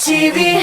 TV.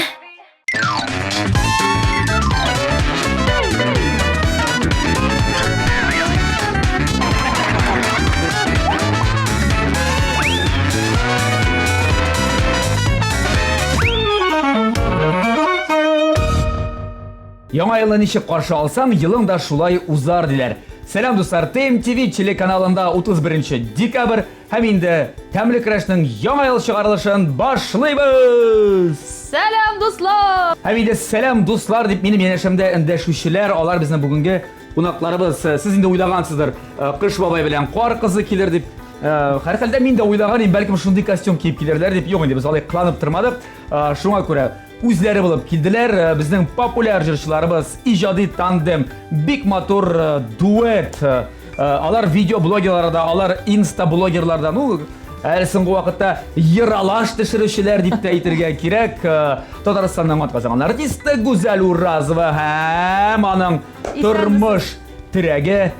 Яңа елны ничек каршы алсаң, елың да шулай узар диләр. Сәлам дуслар, ТМТВ телеканалында 31 декабрь һәм инде Тәмле көрәшнең яңа ел чыгарылышын башлыйбыз! Сәлам дуслар! Һәм инде сәлам дуслар дип минем янәшәмдә эндәшүчеләр, алар безнең бүгенге кунакларыбыз. Сез инде уйлагансыздыр, э, Кыш бабай белән Кар кызы килер дип. Э, һәрхәлдә мин дә уйлаган идем, бәлкем шундый костюм киеп килерләр дип. Юк инде без алай кыланып тормадык. Э, шуңа күрә Үзләре булып килделәр. Э, безнең популяр җырчыларыбыз, иҗади тандем, бик матур э, дуэт. Э, алар видеоблогерлар да, алар инстаблогерлар да. Ну, әле соңгы вакытта ералаш төшерүчеләр дип тә әйтергә кирәк. Татарстанның атказанган артисты Гүзәл Уразова һәм аның тормыш терәге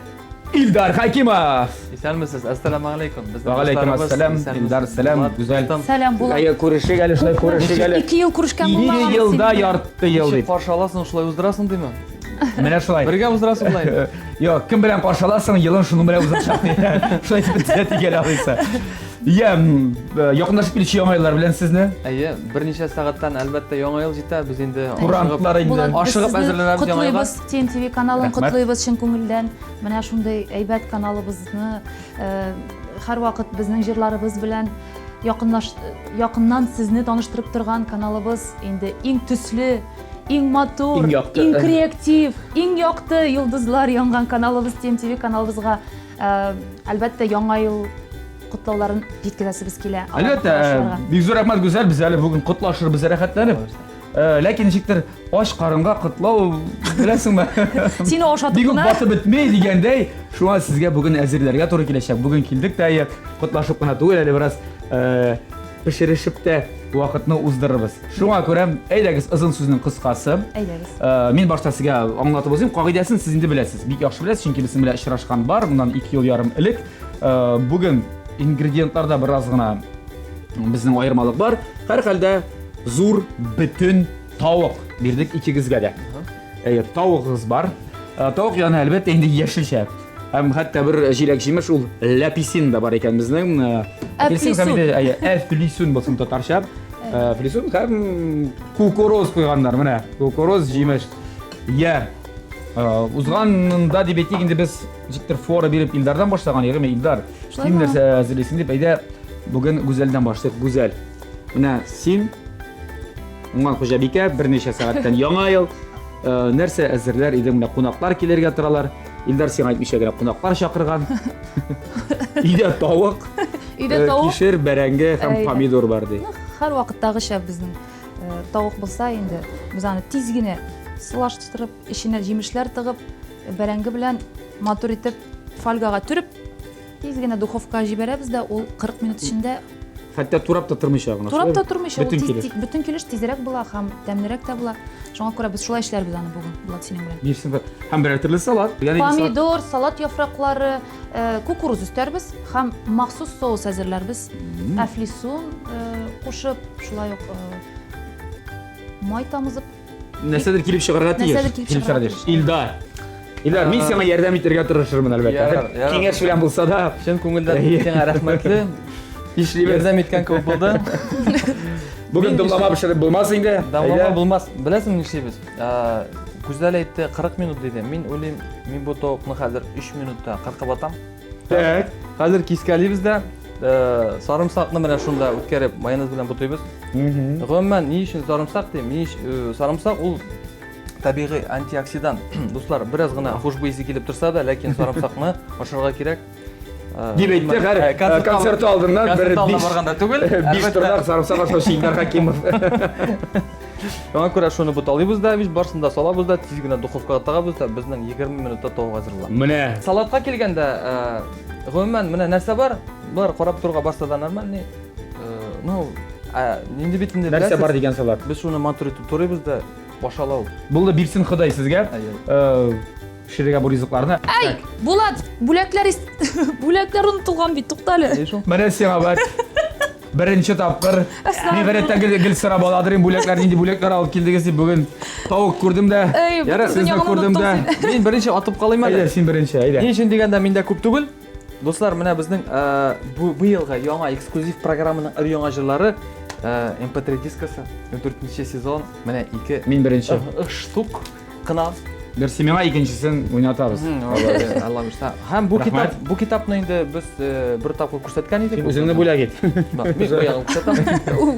Илдар Хакимов. Исәнмесез, әссәламу алейкум. Безнең Вәгаләйкүм әссәлам, Илдар, сәлам, Гүзәл. Сәлам, Булат. Әйе, күрешик әле, шулай күрешик әле. Ике ел күрешкән булмаган. Ике елда ярты ел дип. Каршы аласың, шулай уздырасың димме? Менә шулай. Бергә уздырасың болай. Юк, кем белән каршы аласың, елын шуның белән узачак. Шулай дип төзәтик әле алайса. Иә, э, якынлашып килүче яңа еллар белән сезне. Әйе, берничә сәгатьтән әлбәттә яңа ел җитә. Без инде Курантлар инде. Ашыгып әзерләнәбез яңа елга. Котлыйбыз TNTV каналын котлыйбыз чын күңелдән. Менә шундый әйбәт каналыбызны э, һәрвакыт безнең җырларыбыз белән якынлаш якыннан сезне таныштырып торган каналыбыз инде иң төсле, иң матур, иң, якты. иң креатив, иң якты йолдызлар янган каналыбыз TMTV каналыбызга э, әлбәттә яңа ел котлауларын җиткезәсебез килә. Әлбәттә, бик зур рәхмәт, Гүзәл, без әле бүген котлашырбыз рәхәтләнеп. Э, ләкин ничектер ач карынга котлау беләсеңме? Сине ашатып Бик үк батып бетми дигәндәй, шуңа сезгә бүген әзерләргә туры киләчәк. Бүген килдек тә, котлашып кына түгел, әле бераз э, пешерешеп тә вакытны уздырырбыз. Шуңа күрә, әйдәгез, озын сүзнең кыскасы. Әйдәгез. Э, мин башта сезгә аңлатып узыйм. Кагыйдәсен сез инде беләсез. Бик яхшы беләсез, чөнки без белән очрашкан бар, моннан 2 ел ярым элек. Э, бүген ингредиентларда бераз гына безнең аермалык бар. Һәрхәлдә зур бөтен тавык бирдек икегезгә дә. Әйе, тавыгыз бар. Э, тавык янына әлбәттә инде яшелчә. Һәм хәтта бер җиләк-җимеш ул ләписин да бар икән безнең. Э, әфлисун. Әйе, әфлисун булсын татарча. Әфлисун һәм кукуруз куйганнар менә. Кукуруз җимеш. Я. Узганында дип әйтик инде без ничектер фора биреп Илдардан башлаган, ягъни Илдар, син нәрсә әзерлисең дип, әйдә бүген Гүзәлдән башлыйк. Гүзәл. Менә син уңган хуҗабикә, берничә сәгатьтән яңа ел. Нәрсә әзерләр идең? Менә кунаклар килергә торалар. Илдар сиңа әйтмичә генә кунаклар чакырган. Өйдә тавык. Өйдә тавык. Кишер, бәрәңге һәм помидор бар ди. Һәр вакыттагыча безнең тавык булса инде, без аны тиз генә сылаштырып, эченә җимешләр тыгып, бәрәңге белән матур итеп фольгага төреп, тиз генә духовкага җибәрәбез дә, ул 40 минут эчендә Хәтта турап та тормыйча гына. Турап та тормыйча, ул бөтен тиз, килеш. тиз, бөтен килеш тизрәк була һәм тәмлерәк тә була. Шуңа күрә без шулай эшләрбез аны бүген, Булат синең белән. Бирсен бер. Һәм берәр төрле салат. Ягъни салат. Помидор, салат яфраклары, э, кукуруз өстәрбез һәм махсус соус әзерләрбез. Әфлисун э, кушып, шулай ук э, май тамызып. Нәрсәдер килеп чыгарга тиеш. Нәрсәдер килеп чыгарга тиеш. Илдар. Илдар, мин сиңа ярдәм итәргә тырышырмын, әлбәттә. Ярар, ярар. Киңәш белән булса да. Чын күңелдән сиңа рәхмәтле. Нишлибез? Ярдәм иткән кебек булды. Бүген дымлама пешереп булмас инде. Дымлама булмас. Беләсең нишлибез? Гүзәл әйтте, 40 минут диде. Мин уйлыйм, мин бу тавыкны хәзер 3 минутта кыркып атам. Так. Хәзер кискәлибез дә, э, сарымсакны менә шунда үткәреп майонез белән бутыйбыз. Гомумән, ни өчен сарымсак дим? Ни өчен э, сарымсак ул табигый антиоксидант. Дуслар, бераз гына хушбуй исе килеп торса да, ләкин сарымсакны ашарга кирәк. Э, Дип әйтте, хәр концерт алдыннан бер биш барганда түгел. Биш тырнак сарымсак ашаучы Илдар Хакимов. Шуңа күрә шуны буталыйбыз да, без барысын да салабыз да, тиз генә духовкага тыгабыз да, безнең 20 минутта тавык әзер була. Менә. Салатка килгәндә, э, гомумән, менә нәрсә бар? Болар карап торуга барса да нормальный. Э, ну, ә, нинди бит инде Нәрсә бар дигән салат? Без шуны матур итеп турыйбыз да, ашала ул. Булды, бирсен Ходай сезгә. Э, пешерергә бу ризыкларны. Әй, Булат, бүләкләр бүләкләр онытылган бит, туктале. Менә сиңа бәт. Беренче тапкыр. Мин гадәттә гел, гел сорап аладыр идем, бүләкләр, нинди бүләкләр алып килдегез дип бүген тавык күрдем дә. Әй, Ярар, бөтен сезне дөньяны күрдем оныттың дә. син. Мин беренче атып калыйм әле. Әйдә, син беренче, әйдә. Ни өчен дигәндә миндә күп түгел. Дуслар, менә безнең э, бу быелгы яңа эксклюзив программаның өр яңа җырлары э, MP3 дискасы, 14 сезон, менә ике Мин беренче. э, штук кына. Берсе миңа, икенчесен уйнатабыз. Алла боерса. Һәм бу Рәхмәт. китап, бу китапны инде без э, бер тапкыр күрсәткән идек. Син үзеңне бүләк ит. Да, Мин бу ягын күрсәтәм.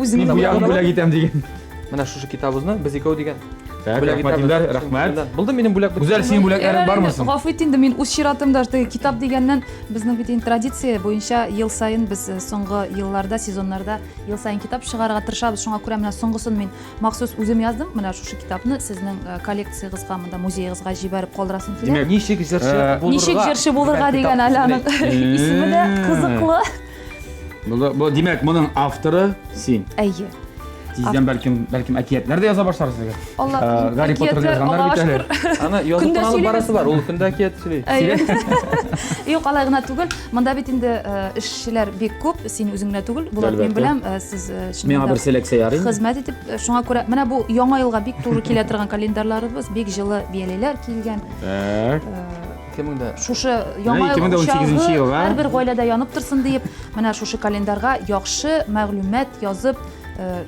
Үзеңне Мин бу ягын бүләк итәм дигән. Менә шушы китабыбызны без икәү дигән. Так, Бүләк рәхмәт, итәбез. Илдар, рәхмәт. Булды минем бүләк. Гүзәл, синең бүләкләрең бармы соң? Гафу ит инде, мин үз чиратымда теге китап дигәннән безнең бит инде традиция буенча ел саен без э, соңгы елларда, сезоннарда ел саен китап чыгарырга тырышабыз. Шуңа күрә менә соңгысын мин махсус үзем яздым. Менә шушы китапны сезнең э, коллекциягызга, монда музеегызга җибәреп калдырасым килә. Димәк, Ничек җырчы Э, булырга? Ничек җырчы булырга дигән әле аның исеме дә кызыклы. Бу, бу, димәк, моның авторы син. Әйе. Тиздән бәлкем, бәлкем әкиятләр дә яза башларсыз. Алла, Э, Гарри Поттерны әкиятләр, язганнар Аллага бит әле. шөкер. Аны язып Көндә кына алып сөйлибез. барасы бар, ул көндә әкият сөйли. Әйе. Юк, алай гына түгел. Монда бит инде э, эшчеләр бик күп, син үзең генә түгел. Булат, мин Әлбәттә. беләм, э, сез э, чыннан Миңа да бер селекция ярый. хезмәт итеп, э, шуңа күрә менә бу яңа елга бик туры килә торган календарьларыбыз, бик җылы бияләйләр килгән. Так. 2000 дә. Шушы яңа ел 2018 учагы елга. һәрбер гаиләдә янып торсын диеп, менә шушы календарьга яхшы мәгълүмат язып, э,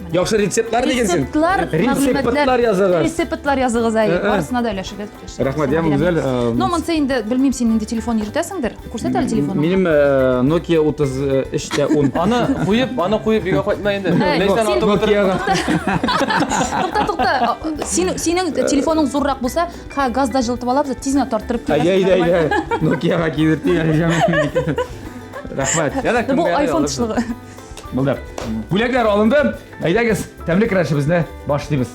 менә Яхшы рецептлар дигәнсең. Рецептлар, Рецептлар языгыз. Рецептлар языгыз, әй, Э, э. барысына да өләшергә. Рәхмәт, я Гүзәл. э, Ну, монсы инде белмим, син инде телефон йөртәсеңдер. Күрсәт әле телефоныңны. Минем э, Nokia 33 тә 10. Аны куеп, аны куеп өйгә кайтма инде. Әй, Ләйсән син- атып утырып. Nokia-га. Тукта, тукта. Син синең телефоның зуррак булса, ха газда җылытып алабыз, да тиз генә тарттырып Әйдә, киләсең. әйдә, әйдә. Nokia-га кидертик әле җаным. Рәхмәт. Яна Бу кемгә ярый iPhone алырсың? тышлыгы. Булды. Бүләкләр алынды. Әйдәгез, тәмле көрәшебезне башлыйбыз.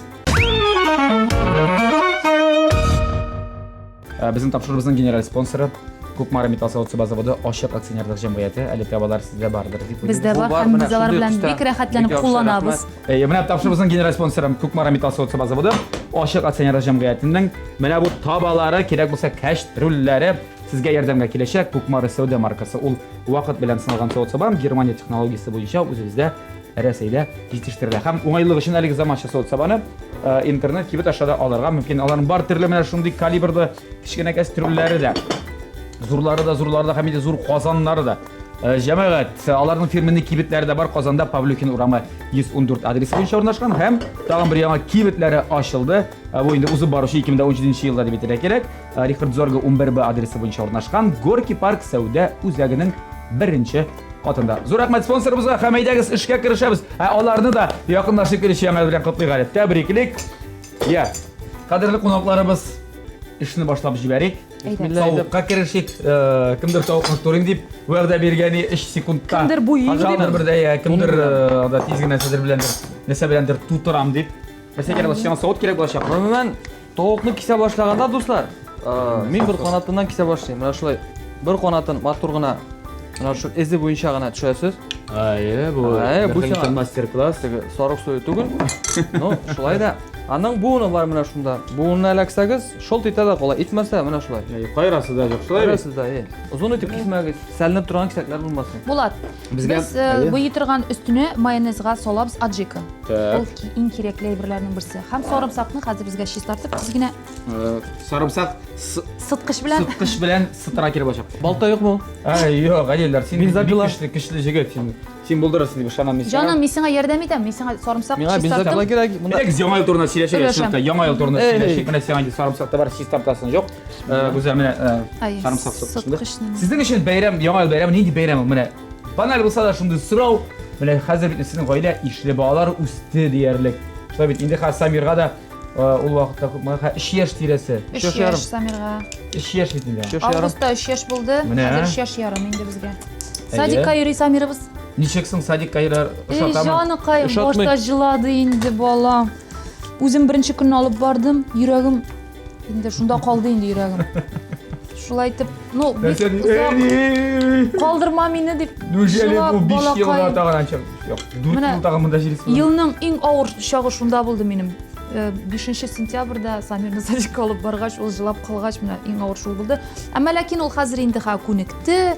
Э, Безнең тапшыруыбызның генераль спонсоры Кукмара металл савыт-саба заводы ачык акционерлык җәмгыяте. Әле табалар сездә бардыр дип уйлыйм. Бездә Бу бар бар, һәм менә без алар шундый белән төстә. бик рәхәтләнеп Бик яхшы, кулланабыз. рәхмәт. Әйе, менә тапшыруыбызның генераль спонсоры Кукмара металл савыт-саба заводы ачык акционерлык җәмгыятенең менә бу табалары кирәк булса кәштрүлләре сезгә ярдәмгә киләчәк. Кукмара сәүдә маркасы ул вакыт белән сыналган савыт-саба Германия технологиясе буенча үзебездә Рәсәйдә җитештерелә. Һәм уңайлык өчен әлеге заманча савыт-сабаны э, интернет кибет аша да алырга мөмкин. Аларның бар төрле менә шундый калибрлы кечкенә кәстрүлләре дә. Зурлары да, зурлары да һәм инде зур казаннары да. Э, Җәмәгать, аларның фирменный кибетләре дә бар. Казанда Павлюхин урамы 114 адресы буенча урнашкан һәм тагын бер яңа кибетләре ачылды. Э, Бу инде узып баручы 2017 елда дип әйтергә кирәк. Э, Рихард Зорга 11Б адресы буенча урнашкан Горки парк сәүдә үзәгенең беренче катында. Зур рәхмәт спонсорыбызга һәм әйдәгез эшкә керешәбез. Ә аларны да якынлашып килүче яңа ел белән котлыйк әле. Тәбриклик. Я. Кадерле кунакларыбыз, эшне башлап җибәрик. Әйдә. Тавыкка керешик. Э, Кемдер тавыкны турыйм дип вәгъдә биргән 3 секундта. Кемдер буйыйм дип. Кемдер бер дә, кемдер э, анда тиз генә нәрсәдер беләндер, нәрсә беләндер тутырам дип. Нәрсә кирәк булачак? Сиңа савыт кирәк булачак. Гомумән, тавыкны кисә башлаганда, дуслар, э, мин бер канатыннан кисә башлыйм. Менә шулай бер канатын матур гына менә шу эзе буенча гына төшәсез. Әйе, бу Әйе, бу сиңа- мастер-класс. Теге сарык суе түгел. Ну, шулай да. Аның буыны бар менә шунда. Буынына эләксәгез, шолт итә дә кала. Итмәсә, менә шулай. Кайрасы да юк, шулай бит? Күрәсез дә, е. Озын итеп кисмәгез, сәлнеп торган кисәкләр булмасын. Булат, Безгә- без э, Әйе. буйый торган өстенә майонезга салабыз аджика. Так. Ул ки- иң кирәкле әйберләрнең берсе. Һәм сарымсакны хәзер безгә чистартып, тиз генә Э, Сарымсак сыткыч белән сыткыч белән сытыра кирәк булачак. Балта юкмы? Ай, юк, Гадиләр, син бик Бензопила. көчле, көчле җегет, син син булдырырсың дип ышанам мин сиңа. Җаным, мин сиңа ярдәм итәм. Мин сиңа сарымсак Миңа чистарттым. бензопила кирәк. Монда Әйдәгез яңа ел турында сөйләшик, Сөйләшәм. чынлыкта яңа ел турында Эй. сөйләшик. Менә сиңа инде сарымсак та бар, чистартасың юк. Э, Гүзәл, менә э, Ай, сарымсак сыткычында. сыткычны. Сезнең өчен бәйрәм, яңа ел бәйрәме нинди бәйрәм ул? Менә баналь булса да шундый сорау. Менә хәзер бит сезнең гаилә ишле балалар үсте диярлек. Шулай бит инде хәзер Самирга да э, ул вакытта күпме? Хә, 3 яшь тирәсе. Өч Өч ярым. яшь Самирга. 3 яшь бит инде. Өч яшь ярым. Августта 3 яшь булды. Менә. Хәзер 3 яшь ярым инде безгә. Садикка йөри Самирыбыз. Ничек соң садикка йөрер Эй, ошатамы? җаныкаем, Ошатмый. башта җылады инде бала. Үзем беренче көнне алып бардым, йөрәгем инде шунда калды инде йөрәгем. Шулай итеп, ну, бик Нәрсә ди? озак Әни! калдырма мине дип Нүжәли җылап, бу 5 елга балакаем. тагын анча. Юк, 4 Менә ел тагын монда җирисең. Елның иң авыр чагы шунда булды минем. 5 сентябрьдә Самирны садикка алып баргач, ул җылап калгач, менә иң авыр шул булды. Әмма ләкин ул хәзер инде ха күнекте.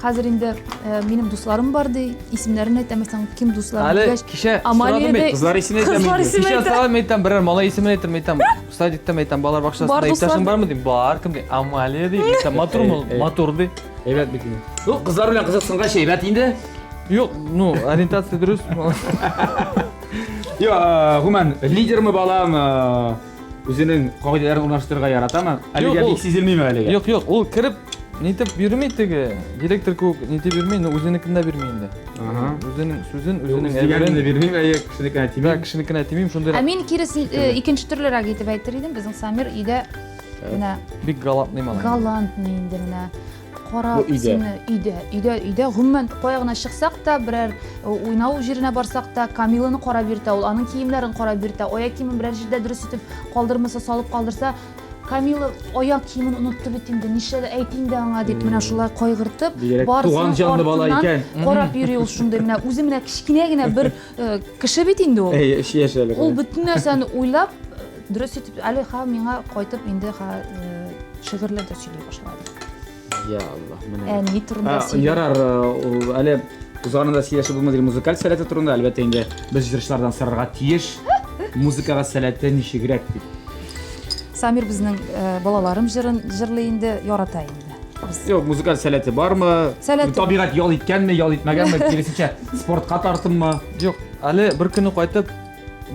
Хәзер инде э, минем дусларым бар ди, исемнәрен әйтәм, әйтсәң, кем дусларым Әле дигәч, кичә Амалия сорадым бит. ди, Кызлар исемен әйтәм Кызлар инде. исемен Кичә әйтә. сорадым әйтәм, берәр малай исемен әйтәм, әйтәм. Садикта әйтәм, балалар бакчасында Бар дуслар иптәшең ди. бармы дим. Бар, кем ди? Амалия ди. Әйтәм, матурмы ул? Әй, әй. Матур ди. Әйбәт бит инде. Ну, кызлар белән кызыксынгач әйбәт инде. Юк, ну, ориентация дөрес. Юк, э, гомумән, лидермы балам, э, үзенең кагыйдәләрен урнаштырырга яратамы? Әлегә Юк, ул- бик сизелмиме әлегә? Юк, юк, ул кереп нитеп йөрми теге, директор кебек нитеп йөрми, но үзенекен дә бирми инде. Ага. Үзенең сүзен, үзенең Үз дигәнен дә әйберен. бирмим, әйе, кешенекенә Да, тимим. кешенекенә тимим, шундый Ә мин киресен э, икенче төрлерәк итеп әйтер идем. Безнең Самир өйдә менә бик галантный малай. галантный инде менә. Кара Бу өйдә. сине өйдә, өйдә, өйдә гомумән кая гына чыксак та, берәр э, уйнау җиренә барсак та, Камиланы карап йөртә ул, аның киемнәрен карап йөртә, аяк киемен берәр җирдә дөрес итеп калдырмаса, салып калдырса, Камила аяк киемен онытты бит инде, нишләде, әйт инде аңа дип, менә шулай кайгыртып, Бигрәк барысының туган җанлы бала артыннан икән. карап йөри ул шундый, менә үзе менә кечкенә генә бер э, кеше бит инде ул. Әй, эш яшь әле. Ул бөтен нәрсәне уйлап, э, дөрес итеп, әле ха миңа кайтып инде ха э, шигырьләр дә сөйли башлады. Я Аллаһ, менә. Әни турында А, сөйли. Ярар, э, ул әле узганында сөйләшеп булмады музыкаль сәләте турында, әлбәттә инде без җырчылардан сорарга тиеш. Музыкага сәләте ничегрәк дип. Самир безнең э, балаларым җырын җырлый инде, ярата инде. Без Юк, музыкаль сәләте бармы? Сәләте Табигать ял иткәнме, ял итмәгәнме, киресенчә, спортка тартынмы? Юк, әле бер көнне кайтып,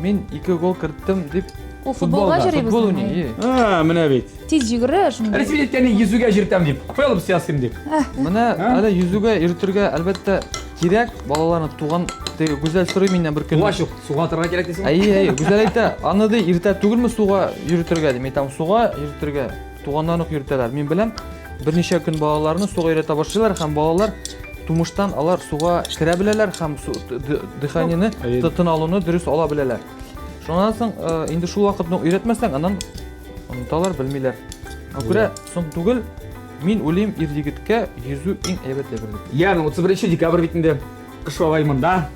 мин ике гол керттем дип Ул футболга Футболда, йөри футбол безнең. уйный. әй. А, менә бит. Тиз йөгерә шундый. Әле син әйткәнең йөзүгә җиртәм дип. Кая алып сиясың дип. Менә А? әле йөзүгә йөртергә әлбәттә кирәк, балаларны туган теге Гүзәл сорый миннән бер көнне. Суга чык, суга атарга кирәк дисең. Әйе, әйе, Гүзәл әйтә, аны ди иртә түгелме суга йөртергә ди. Мин әйтәм, суга йөртергә туганнан ук йөртәләр. Мин беләм, берничә көн балаларны суга өйрәтә башлыйлар һәм балалар тумыштан алар суга керә беләләр һәм су, дыханиене, Әйе. тын алуны дөрес ала беләләр. Шуннан соң э, инде шул вакытны өйрәтмәсәң, аннан оныталар, белмиләр. Шуңа күрә соң түгел, мин уйлыйм, ир егеткә йөзү иң әйбәт әйбер дип. Ягъни 31 декабрь бит инде. Кыш бабай монда.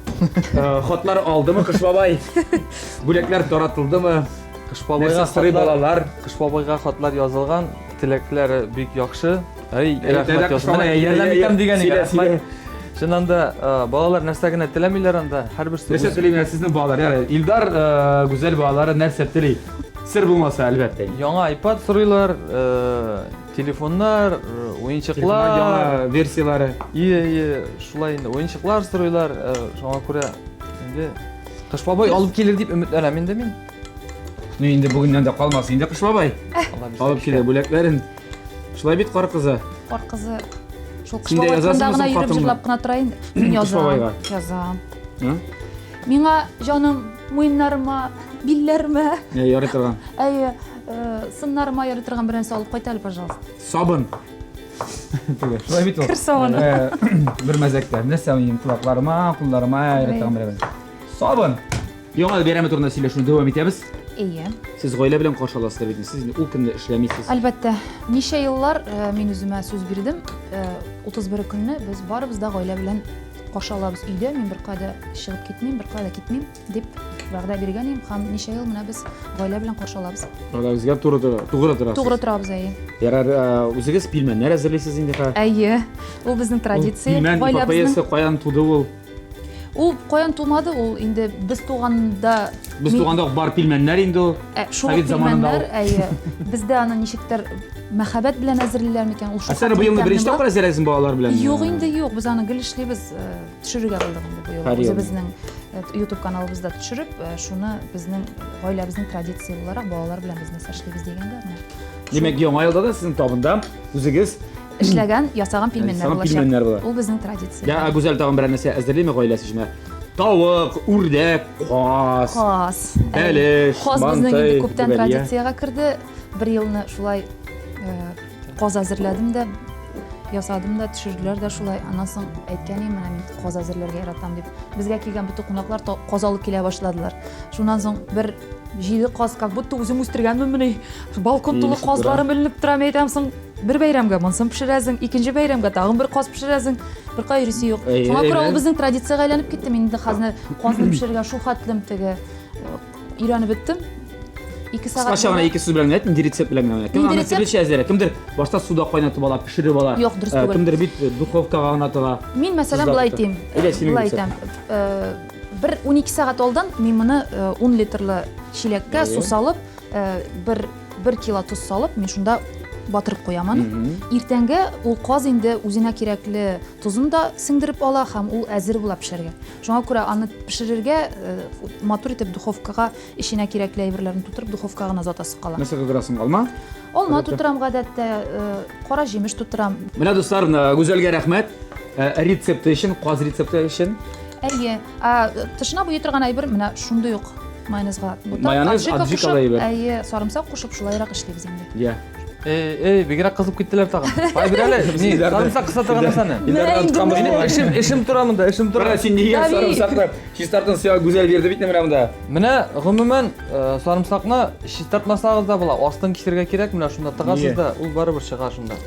Э, Хатлар алдымы Кыш бабай? Бүләкләр таратылдымы? Кыш бабайга Нәрсә сорый хатлар- балалар? Кыш бабайга хатлар язылган, теләкләре бик яхшы. Әй, Әй, рәхмәт теләк яусын. Кыш бабай, Менә әй, ярдәм әй, итәм әй, дигән сөйлә, икән, рәхмәт. Чыннан да, э, балалар нәрсә генә теләмиләр анда, һәрберсе Нәрсә үз тели менә сезнең балалар? Ярар, Илдар, э, Гүзәл балалары нәрсә тели? Сер булмаса, әлбәттә. Яңа iPad сорыйлар, э, телефоннар, э, уенчыклар. Яңа версияләре. Ие, ие, шулай инде уенчыклар сорыйлар, э, шуңа күрә инде Кыш бабай алып килер дип өметләнәм инде мин. Ну инде бүгеннән дә калмас инде Кыш бабай. Алла бирсә. Алып килә бүләкләрен. Шулай бит кар кызы. Кар кызы шул Кыш Син дә бабай турында язасыңмы гына соң йөреп хатынны? җырлап кына тора инде. Мин Кыш язам, бабайга. язам. А? Миңа җаным муеннарыма, билләремә, Ә, ярый торган. әйе, э, сыннарыма ярый торган бер нәрсә алып кайт әле, пожалуйста. Сабын. Түгел. Шулай бит ул. Кер сабыны. Э, Бер мәзәктә. Нәрсә минем колакларыма, кулларыма ярый торган бер әйбер. Сабын. Яңа ел бәйрәме турында сөйләшүне дәвам итәбез. Әйе. Сез гаилә белән каршы аласыздар бит. Сез инде ул көнне эшләмисез. Әлбәттә, ничә еллар э, мин үземә сүз бирдем. Э, 31 көнне без барыбыз да гаилә белән каршы алабыз өйдә. Мин беркая да чыгып китмим, беркая да китмим дип вәгъдә биргән идем. Һәм ничә ел менә без гаилә белән каршы алабыз. Вәгъдәгезгә туры тора, тугры торасыз. Тугры торабыз, әйе. Ярар, э, үзегез пилмәннәр әзерлисез инде хә. Әйе, ул безнең традиция. Пилмән Гаиләбезнең эпопеясы каян туды ул? Ул каян тумады, ул инде без туганда Без туганда ук бар пилмәннәр инде ул. Ә, шул Совет ук заманында пилмәннәр, әйе. Бездә аны ничектер мәхәббәт белән әзерлиләр микән? Ул Ә шул сен бу елны хәтле беренче тәмле тапкыр әзерләсең балалар белән? Юк инде юк, без аны гел эшлибез, э, төшерергә булдык инде бу Һәр юлы. елны. Үзебезнең э, YouTube каналыбызда төшереп, э, шуны безнең гаиләбезнең традиция буларак балалар белән без нәрсә эшлибез дигәндә менә. шул Димәк, яңа елда да сезнең табында үзегез эшләгән, ясаган пилмәннәр Ясаган булачак. пилмәннәр була. Ул безнең традиция. Я, Гүзәл тагын берәр нәрсә әзерлиме гаиләсе өчен? Тавык, үрдәк, каз. Каз. Бәлеш, Каз безнең инде мантый, күптән гөбәдия. традициягә керде. Бер елны шулай э, каз әзерләдем дә, ясадым да, төшерделәр дә шулай. Аннан соң әйткән идем, менә мин каз әзерләргә яратам дип. Безгә килгән бөтен кунаклар каз алып килә башладылар. Шуннан соң бер җиде каз, как будто үзем үстергәнмен мени. Балкон тулы Иелешеп тора. казларым эленеп тора, мин әйтәм, соң бер бәйрәмгә монысын пешерәсең, икенче бәйрәмгә тагын бер каз пешерәсең. Бер кая йөрисе юк. Әй, Шуңа күрә әй, ул безнең традициягә әйләнеп китте. Мин инде казны пешерергә шул хәтлем теге э, өйрәнеп беттем. 2 сәгать. Кыскача гына ике сүз белән әйт, нинди рецепт белән генә. Кем аны төрлечә әзерли? Кемдер башта суда кайнатып ала, пешереп ала. Юк, дөрес түгел. Кемдер бит духовкага гына тыга. Мин, мәсәлән, болай әйтим. Болай әйтәм. Бер 12 сәгать алдан мин моны 10 литрлы чиләккә су салып, бер бер кило тоз салып, мин шунда батырып куям аны. Иртәнгә ул каз инде үзенә кирәкле тозын да сеңдереп ала һәм ул әзер була пешәргә. Шуңа күрә аны пешерергә матур итеп духовкага эченә кирәкле әйберләрне тутырып духовкага гына озатасы кала. Нәрсә тутырасың? Алма? Алма тутырам гадәттә, кара җимеш тутырам. Менә дуслар, Гүзәлгә рәхмәт. Рецепты өчен, каз рецепты өчен. Әйе. Тышына буйый торган әйбер менә шундый ук майонезга бутап, майонез, аджика әйбер. Әйе, сарымсак кушып шулайрак эшлибез инде. Я. Эй, эй, бигрәк кызып киттеләр тагын. Ай, бир әле. Ни, сарымсак кыса торган нәрсәне. Эшем, эшем тора монда, эшем тора. Син нигә сарымсакны чистартын сиңа Гүзәл бирде бит менә монда. Менә гомумән сарымсакны чистартмасагыз да була, астын кисергә кирәк, менә шунда тыгасыз да, ул барыбер чыга шунда.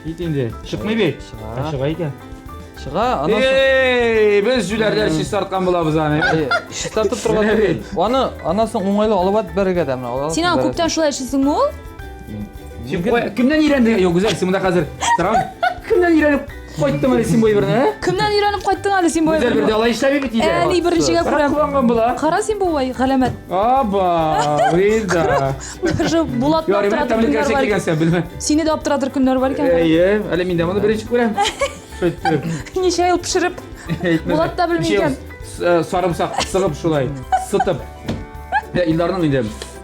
Кит инде. Чыкмый бит. Чыга. Чыга икән. Чыга, аннан соң Эй, без җүләрләр чистарткан булабыз аны. Чистартып торган түгел. Аны аннан соң уңайлы алып атып бәрергә дә менә. Син аны күптән шулай эшлисеңме ул? Син кемнән өйрәндең? Юк, Гүзәл, син монда хәзер торам. Кемнән өйрәнеп кайттың әле син бу әйберне, ә? Кемнән өйрәнеп кайттың әле син бу әйберне? Гүзәл бер дә алай эшләми бит өйдә. Әни беренчегә күрәм. Кыланган була. Кара син бу вай, галәмәт. Аба, выйда. Даже Булатны Ярый, менә аптыратыр тәмле көннәр кәшә бар икән. килгән син, белмә. Сине дә аптыратыр көннәр бар икән. Әйе, әле мин дә моны беренче күрәм. Шөйтте. Ничә ел пешереп. Булат та белми икән. Сарымсак сыгып шулай, сытып. Ә Илдарның инде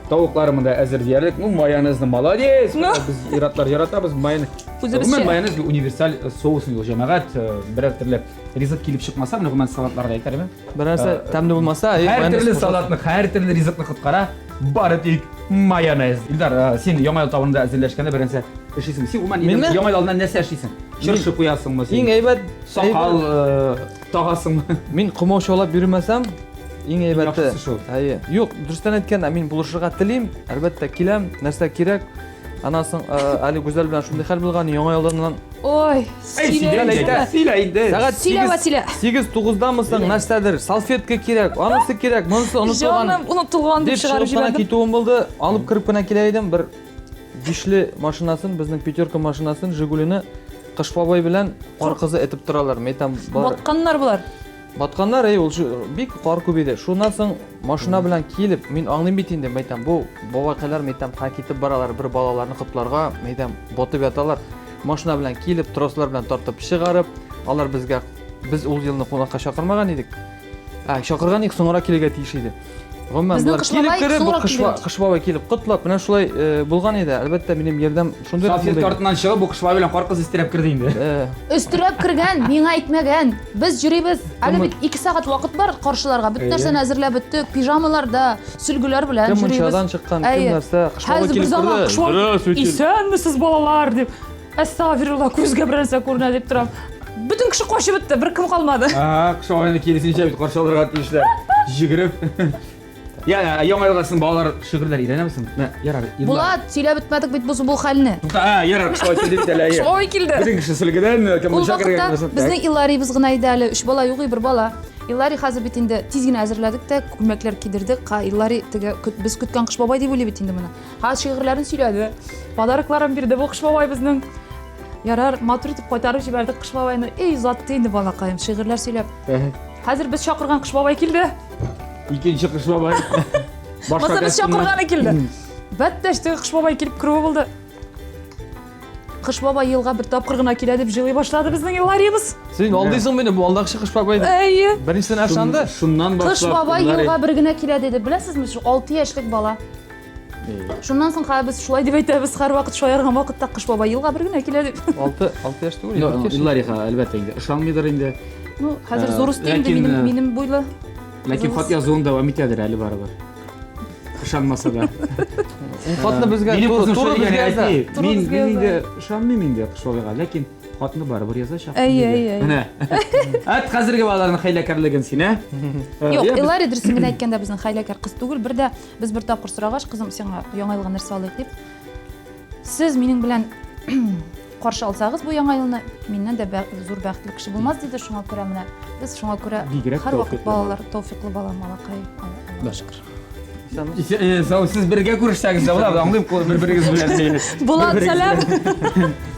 тавыклары монда әзер диярлек. Ну, майонезны молодец. Ну. Без иратлар яратабыз майонез. Үзебезчә. Гомумән майонез универсаль соус инде ул җәмәгать. Берәр төрле ризык килеп чыкмаса, менә гомумән салатларда әйтәрме? Бер нәрсә тәмле булмаса, һәр төрле салатны, һәр төрле ризыкны коткара бары тик майонез. Илдар, син Яңа ел табынында әзерләшкәндә беренче эшлисең. Син гомумән Яңа ел алдыннан нәрсә эшлисең? Чыршы куясыңмы син? Иң әйбәт сакал тагасыңмы? Мин комаучалап йөрмәсәм, иң әйбәте. Шул. Әйе. Юк, дөрестән әйткәндә, мин булышырга телим, әлбәттә киләм, нәрсә кирәк. Аннан соң әле Гүзәл белән шундый хәл булган, Яңа елдан Ой, сөйлә инде. Сөйлә инде. Сәгать Сөйлә, Василә. 8-9-дамы соң нәрсәдер, салфетка кирәк, анысы кирәк, монысы онытылган. Җаным, онытылган дип чыгарып җибәрдем. Китүем булды, алып кереп кенә килә идем, бер бишле машинасын, безнең пятерка машинасын, Жигулины Кыш бабай белән Кар кызы этеп торалар. Мен әйтәм, бар. Батканнар болар. Батканнар, әй, ул бик кар күп иде. Шуннан соң машина белән килеп, мин аңлыйм бит инде, мен әйтәм, бу бабакайлар, мен әйтәм, ха китеп баралар бер балаларны котларга, мен әйтәм, батып яталар. Машина белән килеп, трослар белән тартып чыгарып, алар безгә без ул елны кунакка чакырмаган идек. Ә, чакырган идек, соңрак килергә тиеш иде. Гомумән, Безнең болар Кыш килеп бабай кереп, бу соңрак Кыш килде. Кыш бабай килеп котлап, менә шулай э, булган иде. Әлбәттә, минем ярдәм шундый Салфетка артыннан чыгып, бу Кыш бабай белән кар кыз өстерәп керде инде. Э, Өстерәп кергән, миңа әйтмәгән. Без йөрибез. Әле Кем- бит 2 сәгать вакыт бар каршыларга. Бөтен Әйе. нәрсәне әзерләп беттек. Пижамаларда, сөлгеләр белән Кем йөрибез. мунчадан чыккан, кем Әйе. нәрсә, Кыш бабай Хәзер бер килеп заман керде. Кыш бабай, Здравствуйте. Исәнмесез, балалар, дип. Әстәгъфирулла, күзгә бер нәрсә күренә дип торам. Бөтен кеше качып бетте, бер кем калмады. Ага, Кыш бабайны киресенчә бит каршы алырга тиешләр. Йөгереп. Я, яңа елга соң балалар шигырьләр өйрәнәме соң? Мә, ярар. Илдар. Булат, сөйләп бетмәдек бит бу бу хәлне. Тукта, а, ярар, Кыш бабай килде бит әле. Кыш бабай килде. Бөтен кеше сөлгедән, кем Ул мунча кергән, вакытта безнең Иларибыз гына иде әле, өч бала юк, бер бала. Илари хәзер бит инде тиз генә әзерләдек тә, күлмәкләр кидердек. Ка Илари теге без көткән Кыш бабай дип уйлый бит инде моны. Ха шигырьләрен сөйләде. Подарокларын бирде бу Кыш бабай безнең. Ярар, матур итеп кайтарып җибәрдек Кыш бабайны. Эй, озатты инде балакаем, шигырьләр сөйләп. Хәзер без чакырган Кыш бабай килде. Икенче Кыш бабай. Башка без чакырганы килде. Бәттәш теге Кыш бабай килеп керүе булды. Кыш бабай елга бер тапкыр гына килә дип җылый башлады безнең Илариябыз. Син алдыйсың мине, бу алдакчы Кыш бабай дип. Әйе. Беренчесен ышанды. Шуннан башлап. Кыш бабай елга бер генә килә диде. Беләсезме, шу 6 яшьлек бала. Шуннан соң хәзер без шулай дип әйтәбез, һәрвакыт шаярган вакытта Кыш бабай елга бер генә килә дип. 6 6 яшь түгел, 4 яшь. Илариха, әлбәттә инде, ышанмыйдыр инде. Ну, хәзер зур үсте инде минем минем буйлы. Ләкин хат язуын дәвам итәдер әле барыбер. Ышанмаса да. Ул хатны безгә туры безгә яза. Мин мин инде ышанмыйм инде Кыш бабайга, ләкин хатны барыбер язачак. Әйе, әйе. Менә. Әт хәзерге балаларның хәйләкәрлеген син, ә? Юк, Илари дөресен генә әйткәндә безнең хәйләкәр кыз түгел. Бер дә без бер тапкыр сорагач, кызым, сиңа яңа елга нәрсә алыйк дип. Сез минем белән каршы алсагыз бу яңа елны, миннән дә зур бәхетле кеше булмас диде. Шуңа күрә менә без шуңа күрә һәрвакыт балалар тәүфиклы бала малакай, Аллага шөкер. Исәнме? Сау, сез бергә күрешсәгез дә була, аңлыйм, бер-берегез белән. Булат, сәлам.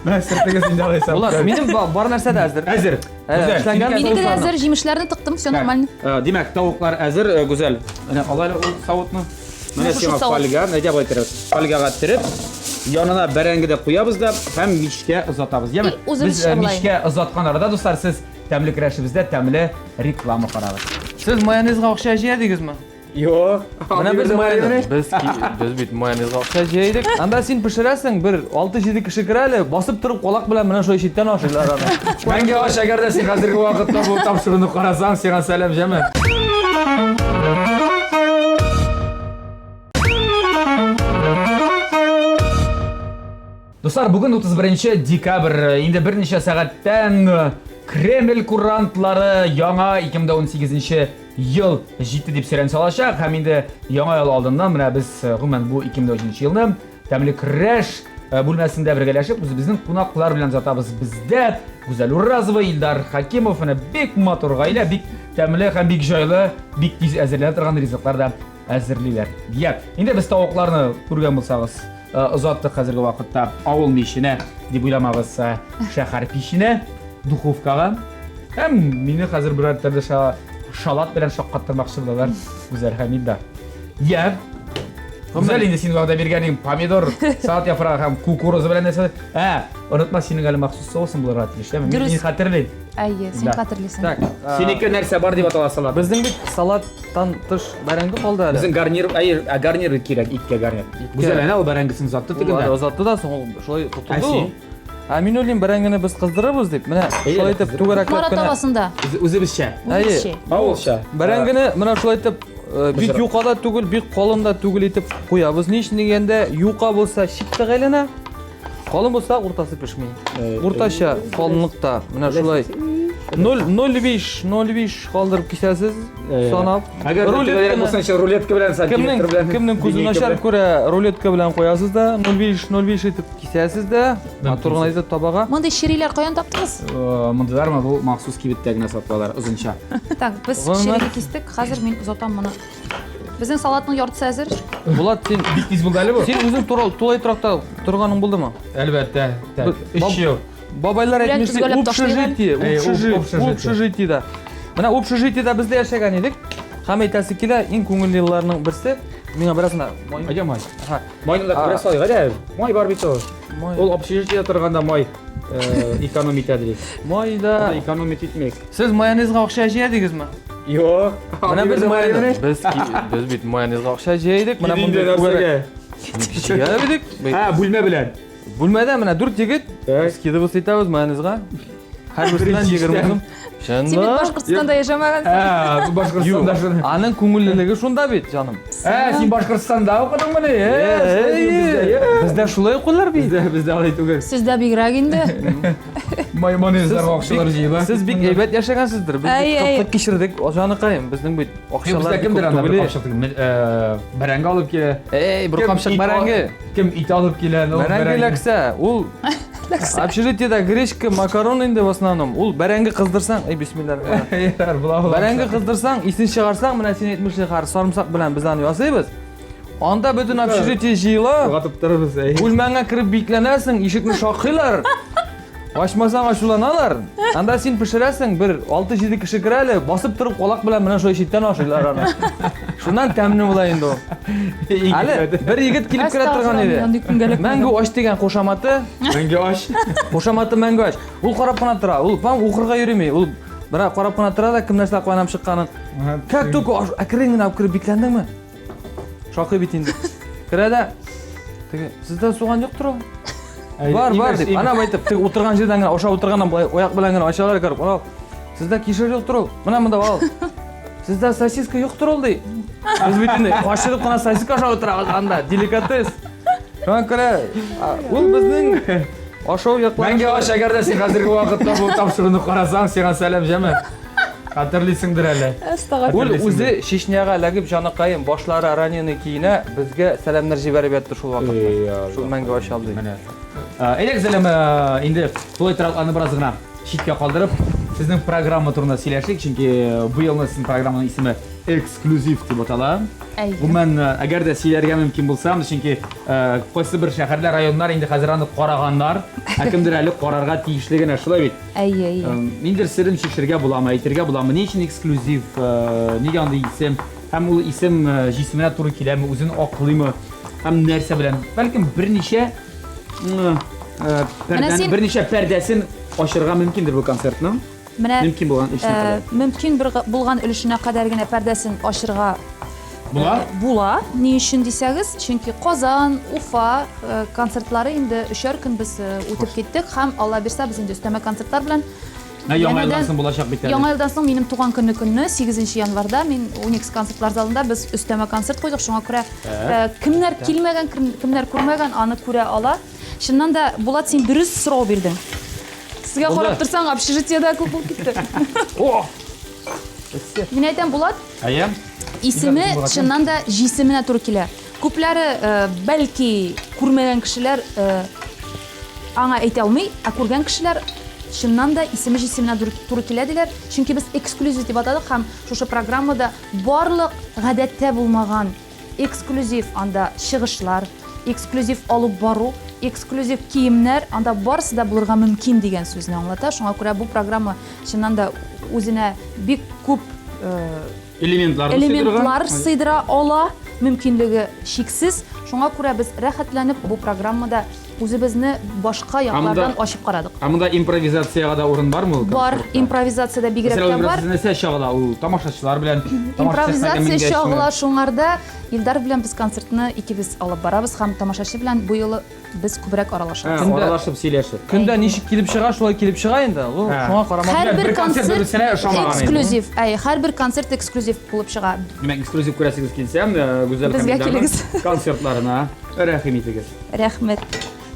Менә сыртыгыз инде алайса. Булат, минем бар нәрсә дә әзер. Әзер. Гүзәл, эшләнгән Минеке дә әзер, җимешләрне тыктым, все нормально. Димәк, тавыклар әзер, Гүзәл. Менә ал әле ул савытны. Менә сиңа фольга, әйдә болай терәбез. Фольгага тереп, янына бәрәңге дә куябыз да һәм мичкә озатабыз. Яме, без мичкә озаткан арада, дуслар, сез тәмле көрәшебездә тәмле реклама карагыз. Сез майонезга акча җыя дигезме? Юк. Менә без майонез. Без без бит майонезга акча җыя идек. Анда син пешерәсең, бер 6-7 кеше керә әле, басып торып калак белән менә шулай читтән ашыйлар аны. Мәңге аш, әгәр дә син хәзерге вакытта бу тапшыруны карасаң, сиңа сәлам, җәме. Дуслар, бүген 31 декабрь, инде берничә сәгатьтән Кремль курантлары яңа 2018 ел җитте дип сөрән салачак һәм инде яңа ел алдыннан менә без гомумән бу 2013 елны тәмле көрәш бүлмәсендә бергәләшеп үзебезнең кунаклар белән озатабыз. Бездә Гүзәл Уразова, Илдар Хакимов, менә бик матур гаилә, бик тәмле һәм бик җайлы, бик тиз әзерләнә торган ризыклар да әзерлиләр. Я, инде без тавыкларны күргән булсагыз, озаттык хәзерге вакытта авыл миченә, дип уйламагыз, шәһәр пиченә, духовкага. Һәм мине хәзер берәр төрле шалат белән шаккаттырмакчы булалар Гүзәл һәм Илдар. Я, Гүзәл, инде син вәгъдә биргәнең помидор, салат яфрагы һәм кукуруза белән нәрсә? Ә, онытма, синең әле махсус соусың булырга тиеш, әме? Мин хәтерлим. Әйе, син хәтерлисең. Так, синеке нәрсә бар дип атала салат? Безнең бит салаттан тыш бәрәңге калды әле. Безнең гарнир, әйе, ә гарнир кирәк, иткә гарнир. Гүзәл әнә ул бәрәңгесен озатты тегендә. Озатты да соң ул шулай тотылды. Ә мин уйлыйм, бәрәңгене без кыздырырбыз дип. Менә шулай итеп түгәрәкләп кенә. табасында. Үзебезчә. Әйе. Авылча. Бәрәңгене менә шулай итеп бик юка да түгел, бик калын да түгел итеп куябыз. Ни өчен дигәндә, юка булса чип әйләнә, калын булса уртасы пешми. Уртача калынлыкта менә шулай 0,05 0,5 калдырып кисәсез, санап. Әгәр рулетка булса, рулетка белән сантиметр белән. Кемнең күзе начар күрә, рулетка белән куясыз да 0,5 0,5 итеп кисәсез дә, матур гына итеп табага. Мондый чериләр каян таптыгыз? Мондыйлармы? Бу махсус кибеттә генә сатылалар, озынча. Так, без черине кистек. Хәзер мин озатам моны. Безнең салатның яртысы әзер. Булат, син бик тиз булды әле бу. Син үзең тулай торакта торганың булдымы? Әлбәттә. Так, 3 ел. Бабайлар әйтмешли, общежитие, общежитиеда. Менә общежитиеда без дә яшәгән идек. Һәм әйтәсе килә, иң күңелле елларның берсе. Миңа бераз гына май. Әйдә май. Майны да күбрәк салыйк, әйдә. Май бар бит ул. Ул общежитиедә торганда май эконом итә ди. Май да экономить итмик. Сез майонезга акча җыя дигезме? Юк. Менә без майонез. Без без бит майонезга акча җыя идек. Менә мондый нәрсәгә. Җыя идек. Ә, бүлмә белән. Бүлмәдә менә дүрт егет. Скидываться итәбез майонезга. Һәрберсеннән 20 сум. Син бит Башкортстанда яшәмәгәнсең. Ә, Башкортстанда шуны. Аның күңеллелеге шунда бит, җаным. Ә, син Башкортстанда укыдыңмыни? Бездә шулай укыйлар бит. Бездә бездә алай түгел. Сездә бигрәк инде. Майонезларга акчалар җыела. Сез бик әйбәт яшәгәнсездер. Без бит кытлык кичердек, җаныкаем. Безнең бит акчалар бик кемдер анда бер капчык бәрәңге алып килә. Эй, бер капчык бәрәңге. Кем ит алып килә, бәрәңге эләксә, ул общежитиедә гречка, макарон инде в основном. Ул бәрәңге кыздырсаң, эй, бисмилла. Ярар, була була. Бәрәңге кыздырсаң, исен чыгарсаң, менә син әйтмешли, хәзер сарымсак белән без аны ясыйбыз. Анда бөтен общежитие җыела. Ватып торабыз, әй. Бүлмәңә кереп бикләнәсең, ишекне шакыйлар. Ачмасаң ачуланалар. Анда син пешерәсең, бер 6-7 кеше керә әле, басып торып калак белән менә шулай читтән ашыйлар аны. Шуннан тәмле була инде ул. Әле бер егет килеп керә торган иде. Мәңге аш дигән кушаматы. Мәңге аш. Кушаматы мәңге аш. Ул карап кына тора. Ул пам укырга йөреми. Ул менә карап кына тора да кем нәрсә кайнап чыкканын. Как только әкрен генә алып кереп бикләндеңме? Шакый бит инде. Керә дә, теге, сездә суган юктыр ул? Бар, бар дип. Ана әйтеп, теге утырган җирдән генә, ашап утырганнан болай аяк белән генә ачалар кереп, ал. Сездә кишер юктыр ул? Менә монда ал. Сездә сосиска юктыр ул ди. Без бит инде кашырып кына сосиска ашап утырабыз анда, деликатес. Шуңа күрә ул безнең ашау яклары. Мәңге аш, әгәр дә син хәзерге вакытта бу тапшыруны карасаң, сиңа сәлам, җәме. Хәтерлисеңдер әле. Ул үзе Чечняга эләгеп, җаныкаем, башлары раненый киенә, безгә сәламнәр җибәреп ятты шул вакытта. Шул мәңге аш абзый. Менә. Әйдәгез әле инде тулай торакларны бераз гына читкә калдырып, сезнең программа турында сөйләшик, чөнки бу елны сезнең программаның исеме эксклюзив дип атала. Әйе. Гомумән, әгәр дә сөйләргә мөмкин булса, чөнки кайсы бер шәһәрләр, районнар инде хәзер аны караганнар, ә кемдер әле карарга тиешле генә, шулай бит? Әйе, әйе. Ниндидер серен чишергә буламы, әйтергә буламы? Ни өчен эксклюзив? Нигә андый исем? Һәм ул исем җисеменә туры киләме, үзен аклыймы? Һәм нәрсә белән? Бәлкем берничә пәрдәне, берничә пәрдәсен ачырга мөмкиндер бу концертның. Менә мөмкин булган өлешенә кадәр. Мөмкин бер булган өлешенә кадәр генә пәрдәсен ачырга була. Була. Ни өчен дисәгез, чөнки Казан, Уфа концертлары инде өчәр көн без үтеп киттек һәм Алла бирсә без инде өстәмә концертлар белән Ә яңа елдан соң булачак бит әле. Яңа елдан соң минем туган көнне көнне, 8 январьда мин Уникс концертлар залында без өстәмә концерт куйдык. Шуңа күрә кемнәр килмәгән, кемнәр күрмәгән, аны күрә ала. Чыннан да, Булат, син дөрес сорау бирдең. Сезгә карап торсаң, общежитиедә күп булып китте. О! Мин әйтәм, Булат. Әйе. Исеме чыннан да җисеменә туры килә. Күпләре, бәлки, күрмәгән кешеләр аңа әйтә алмый, ә күргән кешеләр чыннан да исеме җисеменә туры килә диләр. Чөнки без эксклюзив дип атадык һәм шушы программада барлык гадәттә булмаган эксклюзив анда чыгышлар, эксклюзив алып бару, эксклюзив киемнәр, анда барысы да булырга мөмкин дигән сүзне аңлата. Шуңа күрә бу программа чыннан да үзенә бик күп элементлар сыйдыра ала, мөмкинлеге чиксез. Шуңа күрә без рәхәтләнеп бу программада үзебезне башка яклардан ачып карадык. Ә монда импровизациягә дә урын бармы ул? Бар, импровизация дә бигрәк тә бар. Нәрсә чагыла ул? Тамашачылар белән Импровизация чагыла шуңарда. Илдар белән без концертны икебез алып барабыз һәм тамашачы белән бу юлы без күбрәк аралашабыз. Аралашып сөйләшеп. Көндә ничек килеп чыга, шулай килеп чыга инде. Ул шуңа карамастан. Һәрбер концерт эксклюзив. Әй, һәрбер концерт эксклюзив булып чыга. Димәк, эксклюзив күрәсегез килсә, Гүзәл Хәмидованың концертларына рәхим итегез. Рәхмәт.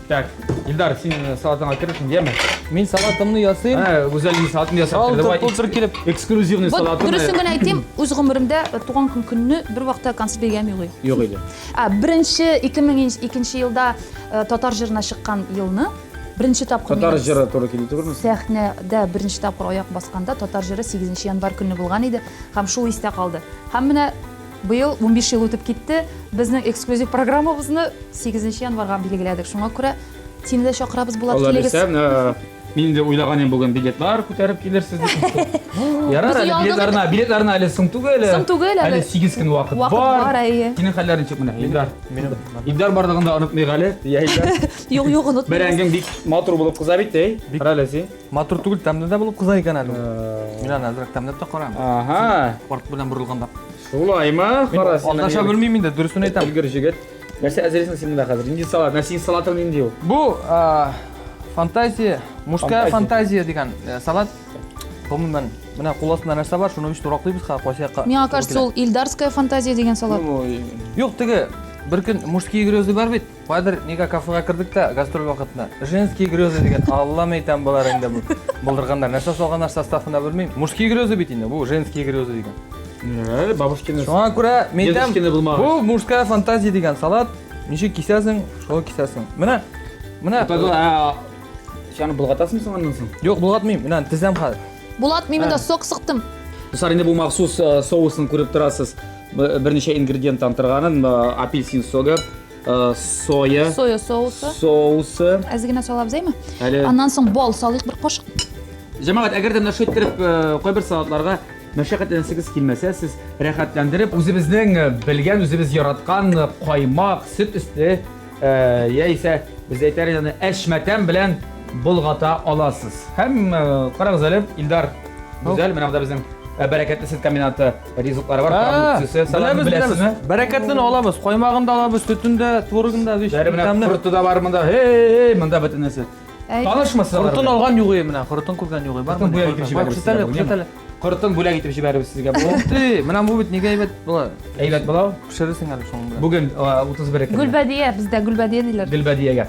Так, Илдар, син э, салатыңа керерсең, яме? Мин салатымны ясыйм. Ә, Гүзәл салатын ясап керде. Давай, килеп. Эксклюзивный Вот салатын. дөресен генә әйтим, үз гомеремдә э, туган көн көнне бер вакытта концерт биргәнем юк иде. Юк иде. Ә, беренче 2002 елда э, татар җырына чыккан елны беренче тапкыр Татар минем җыры туры килде түгелме? Сәхнәдә беренче тапкыр аяк басканда татар җыры 8 январь көнне булган иде һәм шул истә калды. Һәм менә Быел 15 ел үтеп китте. Безнең эксклюзив программабызны 8 январьга билгеләдек. Шуңа күрә сине дә чакырабыз, Булат, Алла килегез. бирсә, менә мин инде уйлаган идем бүген билетлар күтәреп килерсез дип. Ярар, Без әле оялдык билетларына, билетларына әле соң түгел. Соң түгел әле. Әле 8 көн вакыт Вакыт бар. бар, әйе. Синең хәлләрең ничек менә, Илдар? Илдар барлыгын да онытмыйк әле. Я, Илдар. Юк, юк, онытмыйбыз. Бәрәңгең бик матур булып кыза бит, әй. Кара әле син. Матур түгел, тәмле дә булып кыза икән әле ул. Мин аны әзрәк тәмләп тә карыйм. Ага. Корт белән борылганда. Шулаймы? Кара син. Алдаша белмим инде, дөресен әйтәм. Өлгер җегет. Нәрсә әзерлисең син монда хәзер? Нинди салат? Нәрсә синең салатың нинди ул? Бу фантазия, мужская фантазия дигән э, салат. Гомумән, менә кул астында нәрсә бар, шуны биш тураклыйбыз ха, кайсы якка. Миңа кажется, ул Илдарская фантазия дигән салат. Юк, теге бер көн мужские грезы бар бит. Кайдыр нигә кафега кердек тә, гастроль вакытында. Женские грезы дигән, Аллам әйтәм болар инде бу. Булдырганнар. Нәрсә салганнар составына белмим. Мужские грезы бит инде, бу женские грезы дигән. Ә, бабушкины. Шуңа күрә мин әйтәм, Дедушкины булмагач. бу мужская фантазия дигән салат, ничек кисәсең, шулай кисәсең. Менә, менә. Син аны болгатасыңмы соң аннан соң? Юк, болгатмыйм, менә тезәм хәзер. Булат, мин монда сок сыктым. Дуслар, инде бу махсус э, соусын күреп торасыз. Берничә ингредиенттан торганын, э, апельсин согы, Э, соя. Соя соусы. Соусы. Әз генә салабыз, әйме? Әле. Аннан соң бал салыйк бер кашык. Җәмәгать, әгәр дә менә шулай иттереп э, кайбер салатларга мәшәкатьләнсегез килмәсә, сез рәхәтләндереп үзебезнең э, белгән, үзебез яраткан каймак, сөт өсте яисә без әйтәр аны әшмәтән белән болгата аласыз. Һәм карагыз әле, Илдар Гүзәл, менә монда безнең бәрәкәтле сөт комбинаты Ризыклары бар, продукциясе. Салатны беләсезме? Бәрәкәтлене алабыз, каймагын да алабыз, сөтен дә, творогын да, виш. Бәре менә корты да бар монда. Эй, монда бөтен нәрсә. Танышмы сез? Кортын алган юк менә, кортын күргән юк. Бар. Кортын бүләк итеп җибәрәбез. Күрсәт әле, күрсәт әле. Кортын бүләк итеп җибәрәбез сезгә. Ух ты, менә бу бит нигә әйбәт була. Әйбәт була. Пешерерсең әле шуның белән. Бүген 31 көн. Гөлбәдия, бездә Гөлбәдия диләр. Гөлбәдиягә.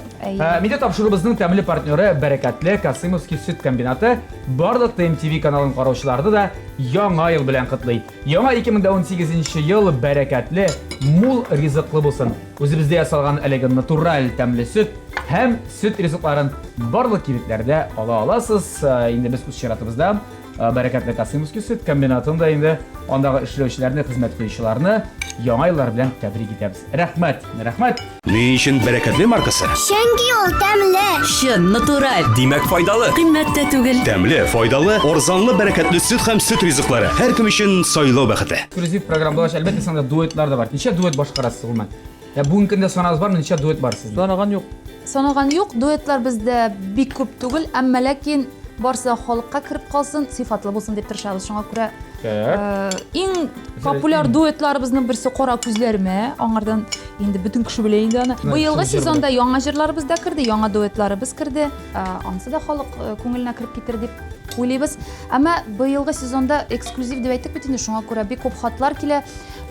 Медиа тапшыруыбызның тәмле партнеры Бәрәкәтле Касымовский сөт комбинаты барлык ТМТВ каналын караучыларны да Яңа ел белән котлый. Яңа 2018 ел бәрәкәтле, мул ризыклы булсын. Үзебездә ясалган әлеге натураль тәмле сөт һәм сөт ризыкларын барлык кибетләрдә ала аласыз. Э, инде без үз чиратыбызда Бәрәкәтле Касымовский сөт комбинатын да инде андагы эшләүчеләрне, хезмәт куючыларны яңа еллар белән тәбрик итәбез. Рәхмәт, рәхмәт. Ни өчен бәрәкәтле маркасы? Чөнки ул тәмле. Чын, натураль. Димәк, файдалы. Кыйммәт тә түгел. Тәмле, файдалы, арзанлы бәрәкәтле сөт һәм сөт ризыклары. Һәркем өчен сайлау бәхете. Эксклюзив программа булгач, әлбәттә, санда дуэтлар да бар. Ничә дуэт башкарасыз гомумән? Ә бүгенге көндә санагыз бармы, ничә дуэт бар сезнең? Санаган юк. Санаган юк, дуэтлар бездә бик күп түгел, әмма ләкин барысы да халыкка кереп калсын, сыйфатлы булсын дип тырышабыз. Шуңа күрә Так. иң популяр дуэтларыбызның берсе Кара күзләремә, аңардан инде бөтен кеше белә инде аны. Менә Быелгы шул җыр сезонда яңа җырларыбыз да керде, яңа дуэтларыбыз керде. Анысы да халык күңеленә кереп китер дип уйлыйбыз. Әмма быелгы сезонда эксклюзив дип әйттек бит инде, шуңа күрә бик күп хатлар килә.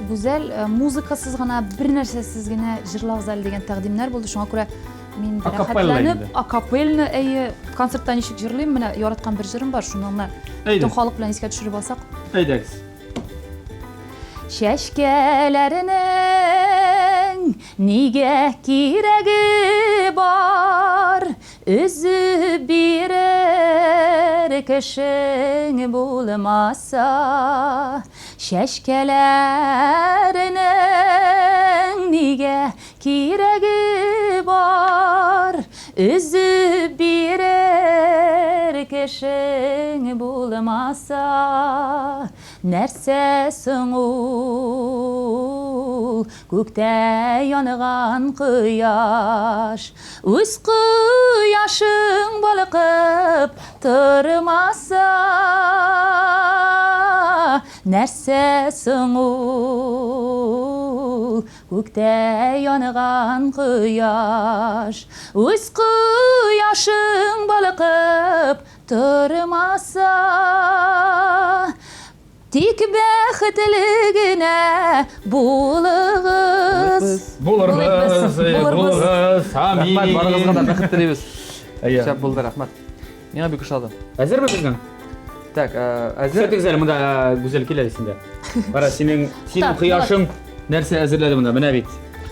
Гүзәл, музыкасыз гына, бер нәрсәсез генә җырлагыз әле дигән тәкъдимнәр булды. Шуңа күрә мин Акапелла рәхәтләнеп, инде. акапельны, әйе, концертта ничек җырлыйм, менә яраткан бер җырым бар, шуны гына Әйдә. бөтен халык белән искә төшереп алсак. Әйдәгез. Чәчкәләрнең нигә кирәге бар? Өзеп бирер кешең булмаса, Чәчкәләрнең нигә кирәге бар? Өзеп бирер кешең булмаса, Нәрсә соң ул күктә янган кояш? Үз кояшың балкып тормаса, Нәрсә соң ул күктә янган кояш? Үз кояшың балкып тормаса, Тик бәхетле генә булыгыз. Булырбыз, булырбыз, амин. Рәхмәт, барыгызга да бәхет телибез. Әйе. Шәп булды, рәхмәт. Миңа бик ошады. Әзерме безнең? Так, әзер. Күрсәтегез әле монда Гүзәл кил әле син дә. Кара, синең синең кояшың нәрсә әзерләде монда? Менә бит.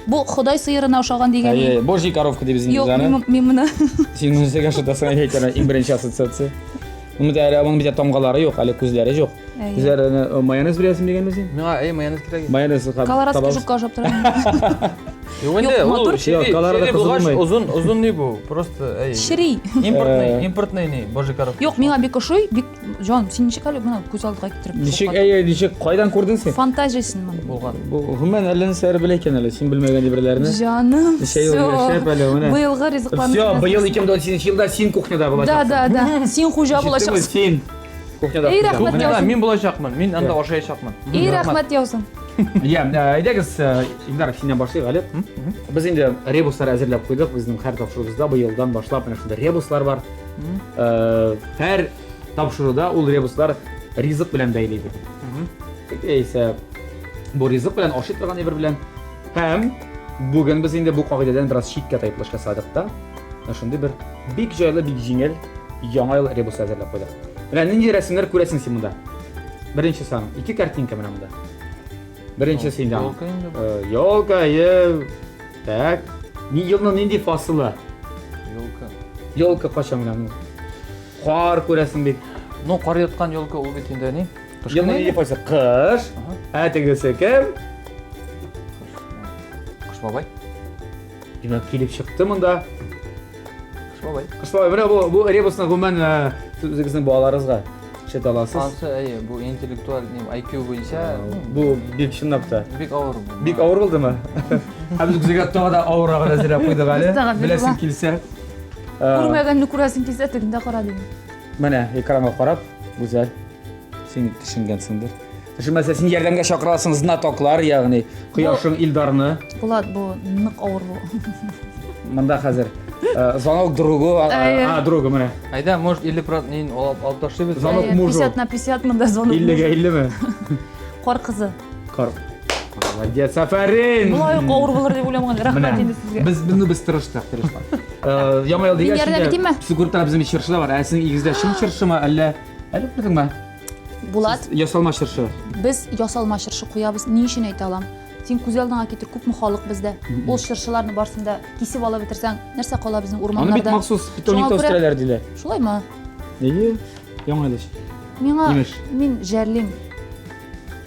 Бу Ходай сыерына ошаган дигән. Әйе, божий коровка дибез инде Юк, без аны. мин моны. Син нәрсәгә ошатасың, әйт әле, иң беренче ассоциация. Моның бит әле аның бит тамгалары юк, әле күзләре юк. Әйе. Күзләренә майонез бирәсең дигәнме син? Миңа әй майонез кирәк. Майонез Колорадский табабыз. жукка ошап тора. Юк инде, Юк, ул матур. чери, Юк, Колорадо чери кызыл булгач, булмый. озын, озын ни бу? Просто әй. Чери. Импортный, импортный ни, божий коровка. Юк, миңа бик ошый, бик җан, син ничек әле моны күз алдыга китереп? Ничек, әйе, ничек, кайдан күрдең син? Фантазиясен моны. Булган. Бу гомумән әллә нәрсәләр белә икән әле, син белмәгән әйберләрне. Җаным, Ничә ел всё. яшәп әле, менә. Быелгы ризыкларны. Всё, быел 2018 елда син кухняда Да, булачаксың. да, да. Син хуҗа Ишеттеңме? булачаксың. Син кухняда. Эй, хуҗа. рәхмәт Кухняда яусын. мин булачакмын, мин анда ашаячакмын. И рәхмәт яусын. Я, әйдәгез, Илдар, синнән башлыйк әле. Без инде ребуслар әзерләп куйдык. Безнең һәр тапшыруыбызда быелдан башлап менә шундый ребуслар бар. Һәр тапшыруда ул ребуслар ризык белән бәйле иде. Яисә бу ризык белән ашый торган әйбер белән. Һәм бүген без инде бу кагыйдәдән бераз читкә тайпылыш ясадык та. Менә шундый бер бик җайлы, бик җиңел яңа ел ребусы әзерләп куйдык. Менә нинди рәсемнәр күрәсең син монда? Беренче сан, ике картинка менә монда. Беренчесе инде. Елка инде бу. Елка, е. Так. Ни елның нинди фасылы? Елка. Елка кайчан менә? Ну, Кар күрәсең бит. Ну, кар яткан елка ул бит инде ни? Кыш Елның көне нинди фасылы? Кыш. Ә тегесе кем? Кыш бабай. Димәк, килеп чыкты монда. Кыш бабай. Кыш бабай, менә бу бу ребусны гомумән сез үзегезнең балаларыгызга эшләтә аласыз. Ансы, әйе, бу интеллектуаль ни, IQ буенча Бу бик чынлап та. бик авыр бу. Бик авыр булдымы? Ә без үзегә тагы да авыррагын әзерләп куйдык әле. Тагын бер Беләсең була. килсә. Күрмәгәнне күрәсең килсә, тегендә кара дим. Менә экранга карап, Гүзәл, син төшенгәнсеңдер. Төшенмәсә, син ярдәмгә чакырасың знатоклар, ягъни кояшың Илдарны. Булат, бу нык авыр бу. Монда хәзер звонок другу, а, другу менә. Әйдә, может 50% нин алып алып ташлыйбыз. Звонок Әйе, мужу. 50 на 50 монда звонок. 50-гә 50-ме? Кар кызы. Кар. Молодец, афәрин! Болай ук авыр булыр дип уйламаган. Рәхмәт инде сезгә. Без ну без тырыштык, тырыштык. Яңа ел Мин дигәч, ярдәм итимме? Сез күреп тора безнең чыршы да бар. Ә сезнең өегездә чын чыршымы, әллә әле күрдеңме? Булат, Ясалма чыршы. без ясалма чыршы куябыз. Ни өчен әйтә алам? Син күз алдыңа китер, күпме халык бездә. Ул чыршыларны барсын да кисеп алып бетерсәң, нәрсә кала безнең Аны бит урманнарда? махсус питомникта Шуңа күрә- үстерәләр диләр. Шулаймы? Әйе, яңа ел өчен. Миңа Имеш. мин жәллим.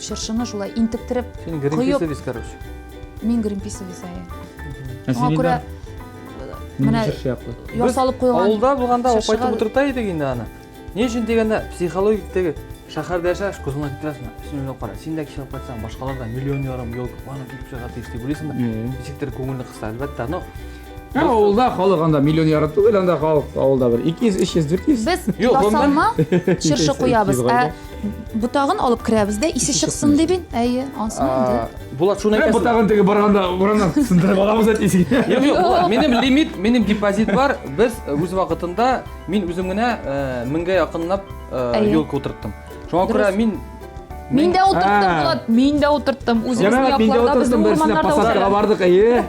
Чыршыны шулай интектереп Син коеп, гринписовец, короче. мин гринписовец әйе. Ә Шуңа син күрә Илдар? менә Нинди чыршы яклы? ясалып куйган Авылда булганда алып чыршыга- кайтып утырта идек инде аны. Ни өчен дигәндә, психологик теге шәһәрдә яшәш, күз алдына китерәсең. Син уйлап кара, син дә кеше алып кайтсаң, башкалар да миллион ярым елка аны килеп чыга тиеш дип уйлыйсың да. Ничектер күңелне кыса, әлбәттә, но Ә, авылда халык анда миллион ярым түгел, анда халык авылда бер 200, 300, 400. Без Юк, ясалма чыршы куябыз, ә Гаилә. ботагын алып керәбез дә, исе чыксын дип ин. Әйе, ансын инде. Булат шуны Менә әйтәсең. ботагын теге барганда бураннан сындырып алабыз әтисе. Юк, юк, Булат, минем лимит, минем депозит бар. Без үз вакытында мин үзем генә меңгә якынлап Әйе. елка утырттым. Шуңа күрә Дөрес. мин Мин дә утырттым, А. Булат, мин дә утырттым. Үзебезнең Җәмәгать, мин дә якларда, утырттым, безнең берсенә урманнарда посадкага үсәләр. бардык, әйе.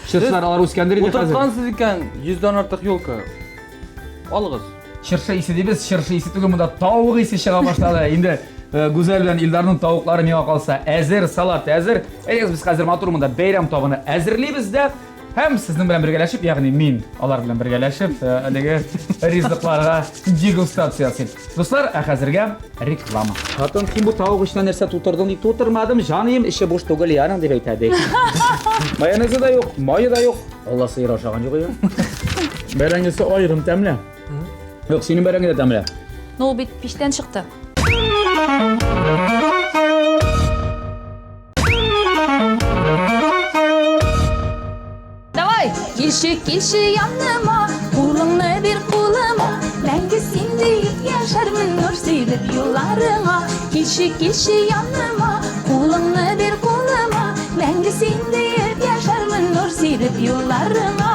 Чыршылар алар үскәндер инде хәзер. Утырткансыз икән 100дән артык елка. Алыгыз. Чыршы исе дибез, чыршы исе түгел, монда тавык исе чыга башлады. Инде Гүзәл белән Илдарның тавыклары миңа калса әзер, салат әзер. Әйдәгез без хәзер матур монда бәйрәм табыны әзерлибез дә һәм сезнең белән бергәләшеп, ягъни мин алар белән бергәләшеп, әлеге ризыкларга дегустация ясыйм. Дуслар, ә хәзергә реклама. Хатын, син бу тавык эченә нәрсә тутырдың дип тутырмадым, җаныем, эче буш түгел яның дип әйтә ди. Майонезы да юк, мае да юк. Алла сыер ашаган юк ия. Бәрәңгесе аерым тәмле. Юк, синең бәрәңге дә тәмле. Ну, ул бит пичтән чыкты. Давай! Килше, килше яныма, кулыңны бир кулыма, мәңге син диеп яшәрмен нур сибеп юлларыңа. Килше, килше яныма, кулыңны бир кулыма, мәңге син диеп яшәрмен нур сибеп юлларыңа.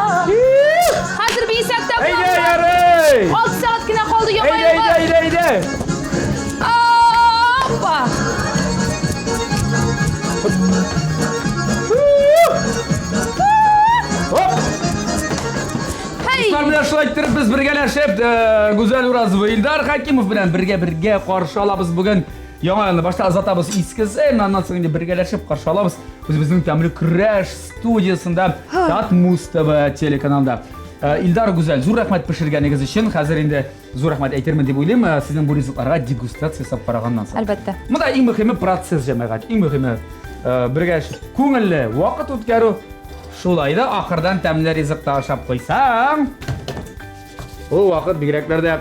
Хәзер биесәк тә Әйдә, булабыз. ярый! 6 сәгать кенә калды яңа Әйдә, елга. әйдә, әйдә, әйдә! Опа! Оп! Хей! Дуслар, менә шулай иттереп без бергәләшеп, Гүзәл Уразова, Илдар Хакимов белән бергә-бергә каршы алабыз бүген Яңа елны. Башта озатабыз искесен, аннан соң инде бергәләшеп каршы алабыз үзебезнең тәмле көрәш студиясендә Татмуз ТВ телеканалында. Илдар, Гүзәл, зур рәхмәт пешергәнегез өчен. Хәзер инде зур рәхмәт әйтермен дип уйлыйм, сезнең бу ризыкларга дегустация ясап караганнан соң. Әлбәттә. Монда иң мөһиме процесс, җәмәгать. Иң мөһиме бергә күңелле вакыт үткәрү. Шулай да ахырдан тәмле ризык та ашап куйсаң, ул вакыт бигрәкләр дә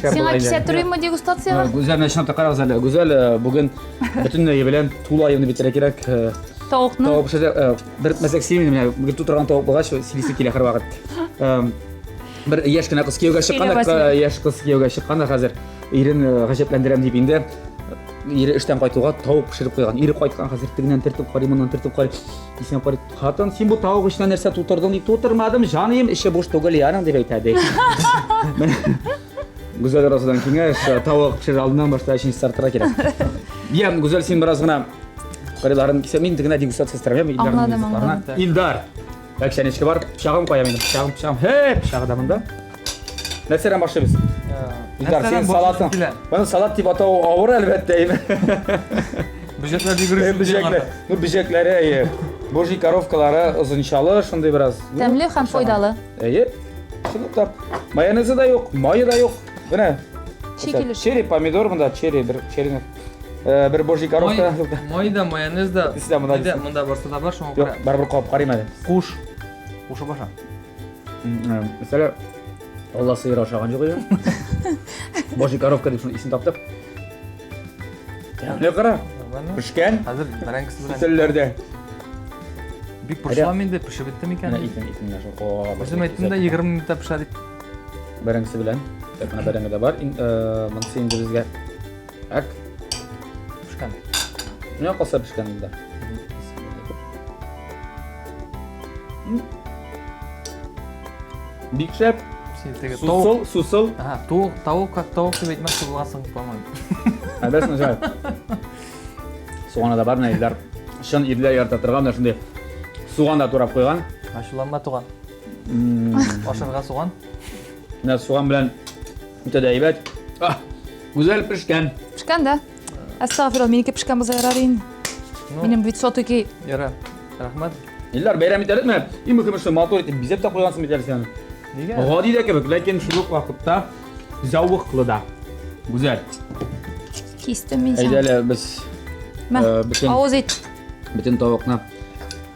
шәп Сиңа була инде. кисә торыйммы дегустациягә? Гүзәл, менә чынлап та карагыз әле. Гүзәл, бүген бөтенләй белән тулаемны бетерә кирәк. Тавыкны. Тавык пешерә, бер мәзәк сөйлим менә, бүген тутырган тавык булгач, сөйлисе килә һәрвакыт. Бер яшь кенә кыз кияүгә чыккан да, Сөйлә, Василий. яшь кыз кияүгә чыккан да хәзер ирен гаҗәпләндерәм дип инде ире эштән кайтуга тавык пешереп куйган. Ире кайткан хәзер тегеннән төртеп карый, моннан төртеп карый. Исенә карый. Хатын, син бу тавык эченә нәрсә тутырдың дип тутырмадым, җаныем, эче буш түгел яның дип әйтә ди. Гүзәл Розадан киңәш, тавык пешерер алдыннан башта эчен чистартырга кирәк. Я, Гүзәл, син бераз гына кырыйларын кисә, мин тегенә дегустация ясарым, я, Илдарның Аңладым, ризыкларына. аңладым. Илдар, әкшәнечке бар, пычагым куям инде, пычагым, пычагым. Һе, пычагы да монда. Нәрсәдән башлыйбыз? Илдар, син салатың. Моны салат дип атау авыр әлбәттә, әйме. Бөҗәкләр йөгереп Бөҗәкләр, ну бөҗәкләре, әйе. Божий коровкалары озынчалы, шундый бераз. Ну, Тәмле һәм файдалы. Әйе. Чынлап та майонезы да юк, мае да юк. Менә. Чи килеш. Черри, помидор монда, черри, бер черри. Бер божий коровка. Май да, майонез да. Исә монда Өйдә дисең. монда барсы да бар, шуңа Юк, күрә. барыбер кабып карыйм әле. Куш. Кушып аша. Мәсәлә, Алла сыер ашаган юк ия. Божий коровка дип шуны исем таптык. Тәмле кара. Пешкән. Хәзер бәрәңгесе белән. Телләрдә. Бик борчылам инде, пешеп бетте микән? Менә итен, итен менә шул. О, Үзем әйттем дә 20 минутта пешә дип. Бәрәңгесе белән. Так, менә бәрәңге дә бар. Монысы инде безгә. Так. Пешкән. Менә калса пешкән инде. Бик шәп. Син теге тавык. Сусыл, сусыл. Ага, тавык, тавык как тавык дип әйтмәкче булгансың, по-моему. Әбәсен шәп. Суганы да бар, менә Илдар. Чын ирләр ярата торган, менә шундый суган да турап куйган. Ачуланма, туган. Ашарга суган. Менә суган белән үтә дә әйбәт. Ah, гүзәл пешкән. Пешкән дә. Әстәгъфирулла, минеке пешкән булса ярар инде. Ну, Минем бит все-таки Ярар. Рәхмәт. Илдар, бәйрәм итәлекме? Иң мөһиме шул матур итеп бизәп тә куйгансың бит әле син аны. Нигә? Гади дә кебек, ләкин шул ук вакытта зәвыклы да. Гүзәл. Кистем мин Әйдә сиңа. әле без Мә, э, бөтен авыз ит. бөтен тавыкны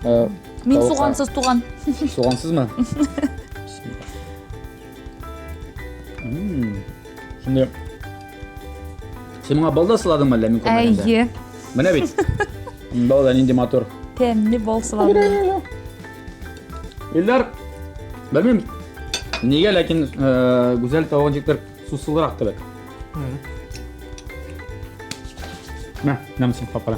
э, Мин тавыкка- сугансыз туган. Сугансызмы? М, Шундый. Син моңа бал да сыладыңмы әллә мин күрмәгәндә? Әйе. Менә бит. Бал да нинди матур. Тәмле бал сыладым. Илдар, белмим, нигә ләкин э, гүзәл тавыгы ничектер сусылрак кебек. Мә, нәмсен капара.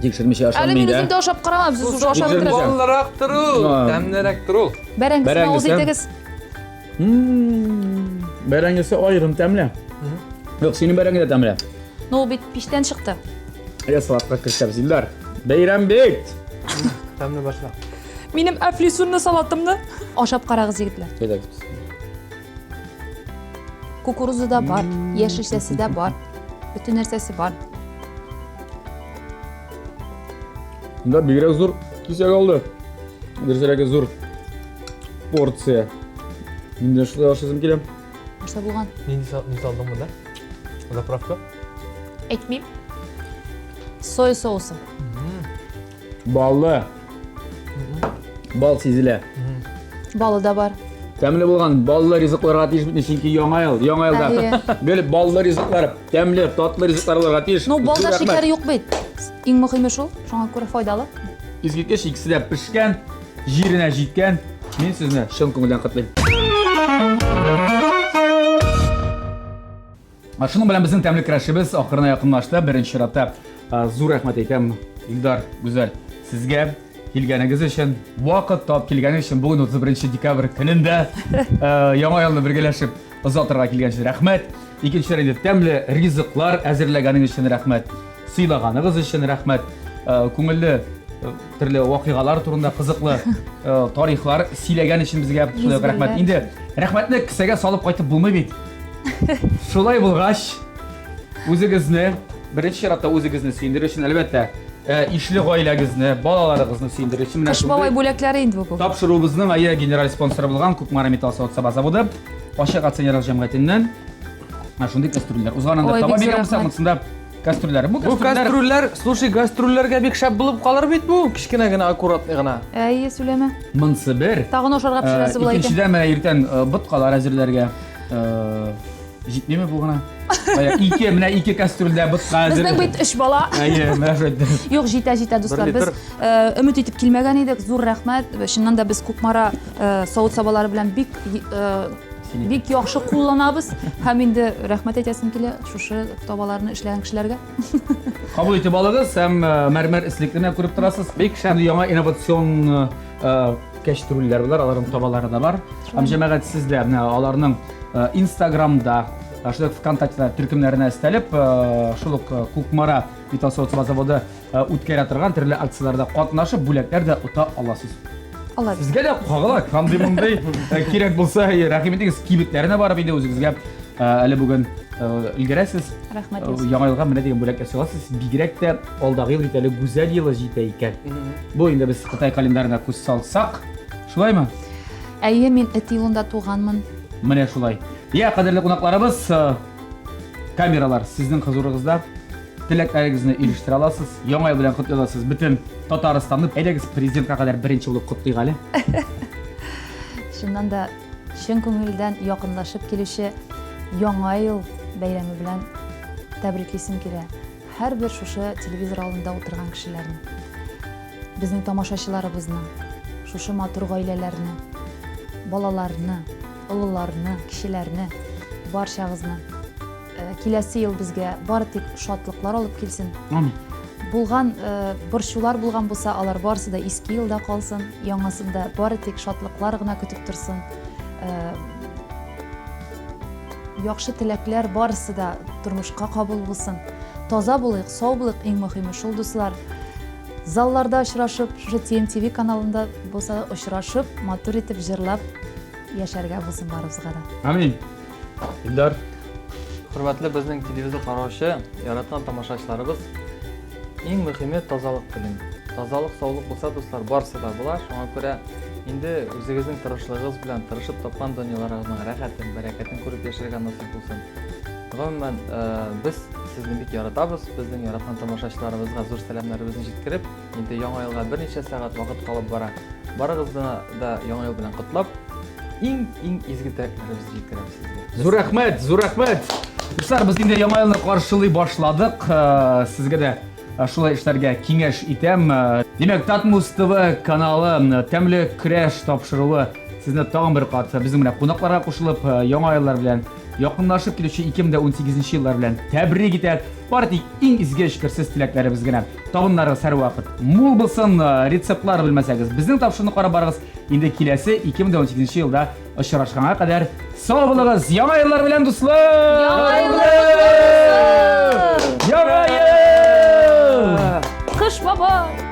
Тикшермичә Әле ашалмый мин да. үзем дә ашап карамам, сез уже ашап Тикшермичә. бетерәсез. Баллырак тору, А. тәмлерәк тору. Бәрәңгесен авыз Бәрәңгесе. итегез. М, Бәрәңгесе аерым тәмле. Юк, синең бәрәңге дә тәмле. Ну, ул бит пичтән чыкты. Я салатка керешәбез, Илдар. Бәйрәм бит! Тәмле башла. Минем әфлисунны салатымны ашап карагыз, егетләр. Әйдәгез. Кукурузы да бар, яшелчәсе дә бар. Бөтен нәрсәсе бар. Монда бигрәк зур кисәк алды. Дөресрәге зур порция. Мин дә шулай ашасым килә. Нәрсә булган? Нинди сал- ни салдың монда? Заправка? Әйтмим. Соя соусы. Баллы. Бал сизелә. Балы да бар. Тәмле булган баллы ризыкларга тиеш бит, чөнки яңа ел, яңа елда. Әйе. Гел баллы ризыклар, тәмле, татлы ризыклар булырга тиеш. Ну, балда Зур рәхмәт. шикәр юк бит. Иң мөһиме шул, шуңа күрә файдалы. Искиткеч икесе дә пешкән, җиренә җиткән. Мин сезне чын күңелдән котлыйм. Ә Шуның белән безнең тәмле көрәшебез ахырына якынлашты. Беренче чиратта ә, зур рәхмәт әйтәм, Илдар, Гүзәл, сезгә килгәнегез өчен, вакыт тап килгәнегез өчен бүген 31 декабрь көнендә ә, яңа елны бергәләшеп озатырга килгән өчен рәхмәт. Икенче инде тәмле ризыклар әзерләгәнегез өчен рәхмәт. Сыйлаганыгыз өчен рәхмәт. Ә, Күңелле э, төрле вакыйгалар турында кызыклы э, тарихлар сөйләгән өчен безгә шулай ук рәхмәт. Мизгелләр. Инде рәхмәтне кесәгә салып кайтып булмый бит. Шулай булгач, үзегезне, беренче чиратта үзегезне сөендерер өчен, әлбәттә, э, ишле гаиләгезне, балаларыгызны сөендерер өчен менә Кыш бабай шундый бүләкләре инде бу. тапшыруыбызның ая генераль спонсоры булган Кукмара металл савыт-саба заводы ачык акционерлык җәмгыятеннән менә шундый кастрюльләр. Узган анда Ой, таба бик зур биргән булсак, рәхмәт. монысында кастрюльләр. Бу Бу кастрюльләр кастрюльләр, слушай, гастрольләргә бик шәп булып калыр бит бу, кечкенә генә, аккуратный гына. Әйе, сөйләмә. монысы бер. Тагын ашарга пешерәсе була икән. Икенчедән менә иртән э, боткалар әзерләргә э, җитмиме бу гына? Ая, Ике, менә ике кастрюльдә ботка әзер. Безнең бит өч бала. Әйе, менә шулай итеп. Юк, җитә, җитә, дуслар. Бер Без литр. э, өмет итеп килмәгән идек. Зур рәхмәт. Чыннан да без Кукмара э, савыт-сабалары белән бик э, бик яхшы кулланабыз. Һәм инде рәхмәт әйтәсем килә шушы табаларны эшләгән кешеләргә. Кабул итеп алыгыз һәм э, мәрмәр эслекне күреп торасыз. Бик шәп яңа инновацион э, кәчтрүлләр бар, аларның табалары да бар. Һәм җәмәгать сез дә менә аларның э, Инстаграмда, э, шулай ук ВКонтактеда төркемнәренә өстәлеп, э, шул ук э, Кукмара металл савыт-саба заводы э, үткәрә торган төрле акцияләрдә катнашып, бүләкләр дә ота аласыз. Алла Сезгә дә кагыла, кандый мондый э, кирәк булса, э, рәхим итегез, кибетләренә барып инде үзегезгә э, әле бүген э, өлгерәсез. Рәхмәт. Э, Яңа елга менә дигән бүләк ясый аласыз. Бигрәк тә алдагы ел бит әле гүзәл елы җитә икән. Бу инде без Кытай календарына күз салсак, шулаймы? Әйе, мин эт елында туганмын. Менә шулай. Я, кадерле кунакларыбыз, э, камералар сезнең хозурыгызда. Теләкләрегезне ирештерә аласыз. Яңа ел белән котлый аласыз. Бөтен Татарстанны әйдәгез президентка кадәр беренче булып котлыйк әле. Чыннан да чын күңелдән якынлашып килүче Яңа ел бәйрәме белән тәбриклисем килә. Һәрбер шушы телевизор алдында утырган кешеләрне, безнең тамашачыларыбызны, шушы матур гаиләләрне, балаларны, олыларны, кешеләрне, барчагызны. Э, Киләсе ел безгә бары тик шатлыклар алып килсен. Амин. Булган э, борчулар булган булса, алар барысы да иске елда калсын, яңасында бары тик шатлыклар гына көтеп торсын. Э, Яхшы теләкләр барысы да тормышка кабул булсын. Таза булыйк, сау булыйк, иң мөһиме шул, дуслар. Залларда очрашып, шушы TMTV каналында булса да очрашып, матур итеп җырлап яшәргә булсын барыбызга да. Амин. Илдар. Хөрмәтле безнең телевизор караучы, яраткан тамашачыларыбыз, иң мөһиме тазалык телим. Тазалык, саулык булса, дуслар, барысы да була. Шуңа күрә инде үзегезнең тырышлыгыгыз белән тырышып тапкан дөньяларыгызның рәхәтен, бәрәкәтен күреп яшәргә насыйп булсын. Гомумән, э, без сезне бик яратабыз. Безнең яраткан тамашачыларыбызга зур сәламнәребезне җиткереп, инде яңа елга берничә сәгать вакыт калып бара. Барыгызны да яңа ел белән котлап, иң-иң изге теләкләребезне җиткерәбез сезгә. Зур рәхмәт, зур рәхмәт. Дуслар, без инде яңа елны каршылый башладык. Э, сезгә дә э, шулай эшләргә киңәш итәм. Э, димәк, Татмус ТВ каналы тәмле көрәш тапшыруы сезне тагын бер кат безнең белән кунакларга кушылып, яңа еллар белән якынлашып килүче 2018 еллар белән тәбрик итә. Бары тик иң изге эчкерсез теләкләребез генә. Табыннарыгыз һәрвакыт мул булсын, рецептлар белмәсәгез, безнең тапшыруны карап барыгыз. Инде киләсе 2018 елда Очрашканга кадәр сау булыгыз! Яңа еллар белән, дуслар! Яңа еллар белән! Яңа ел! Кыш бабай!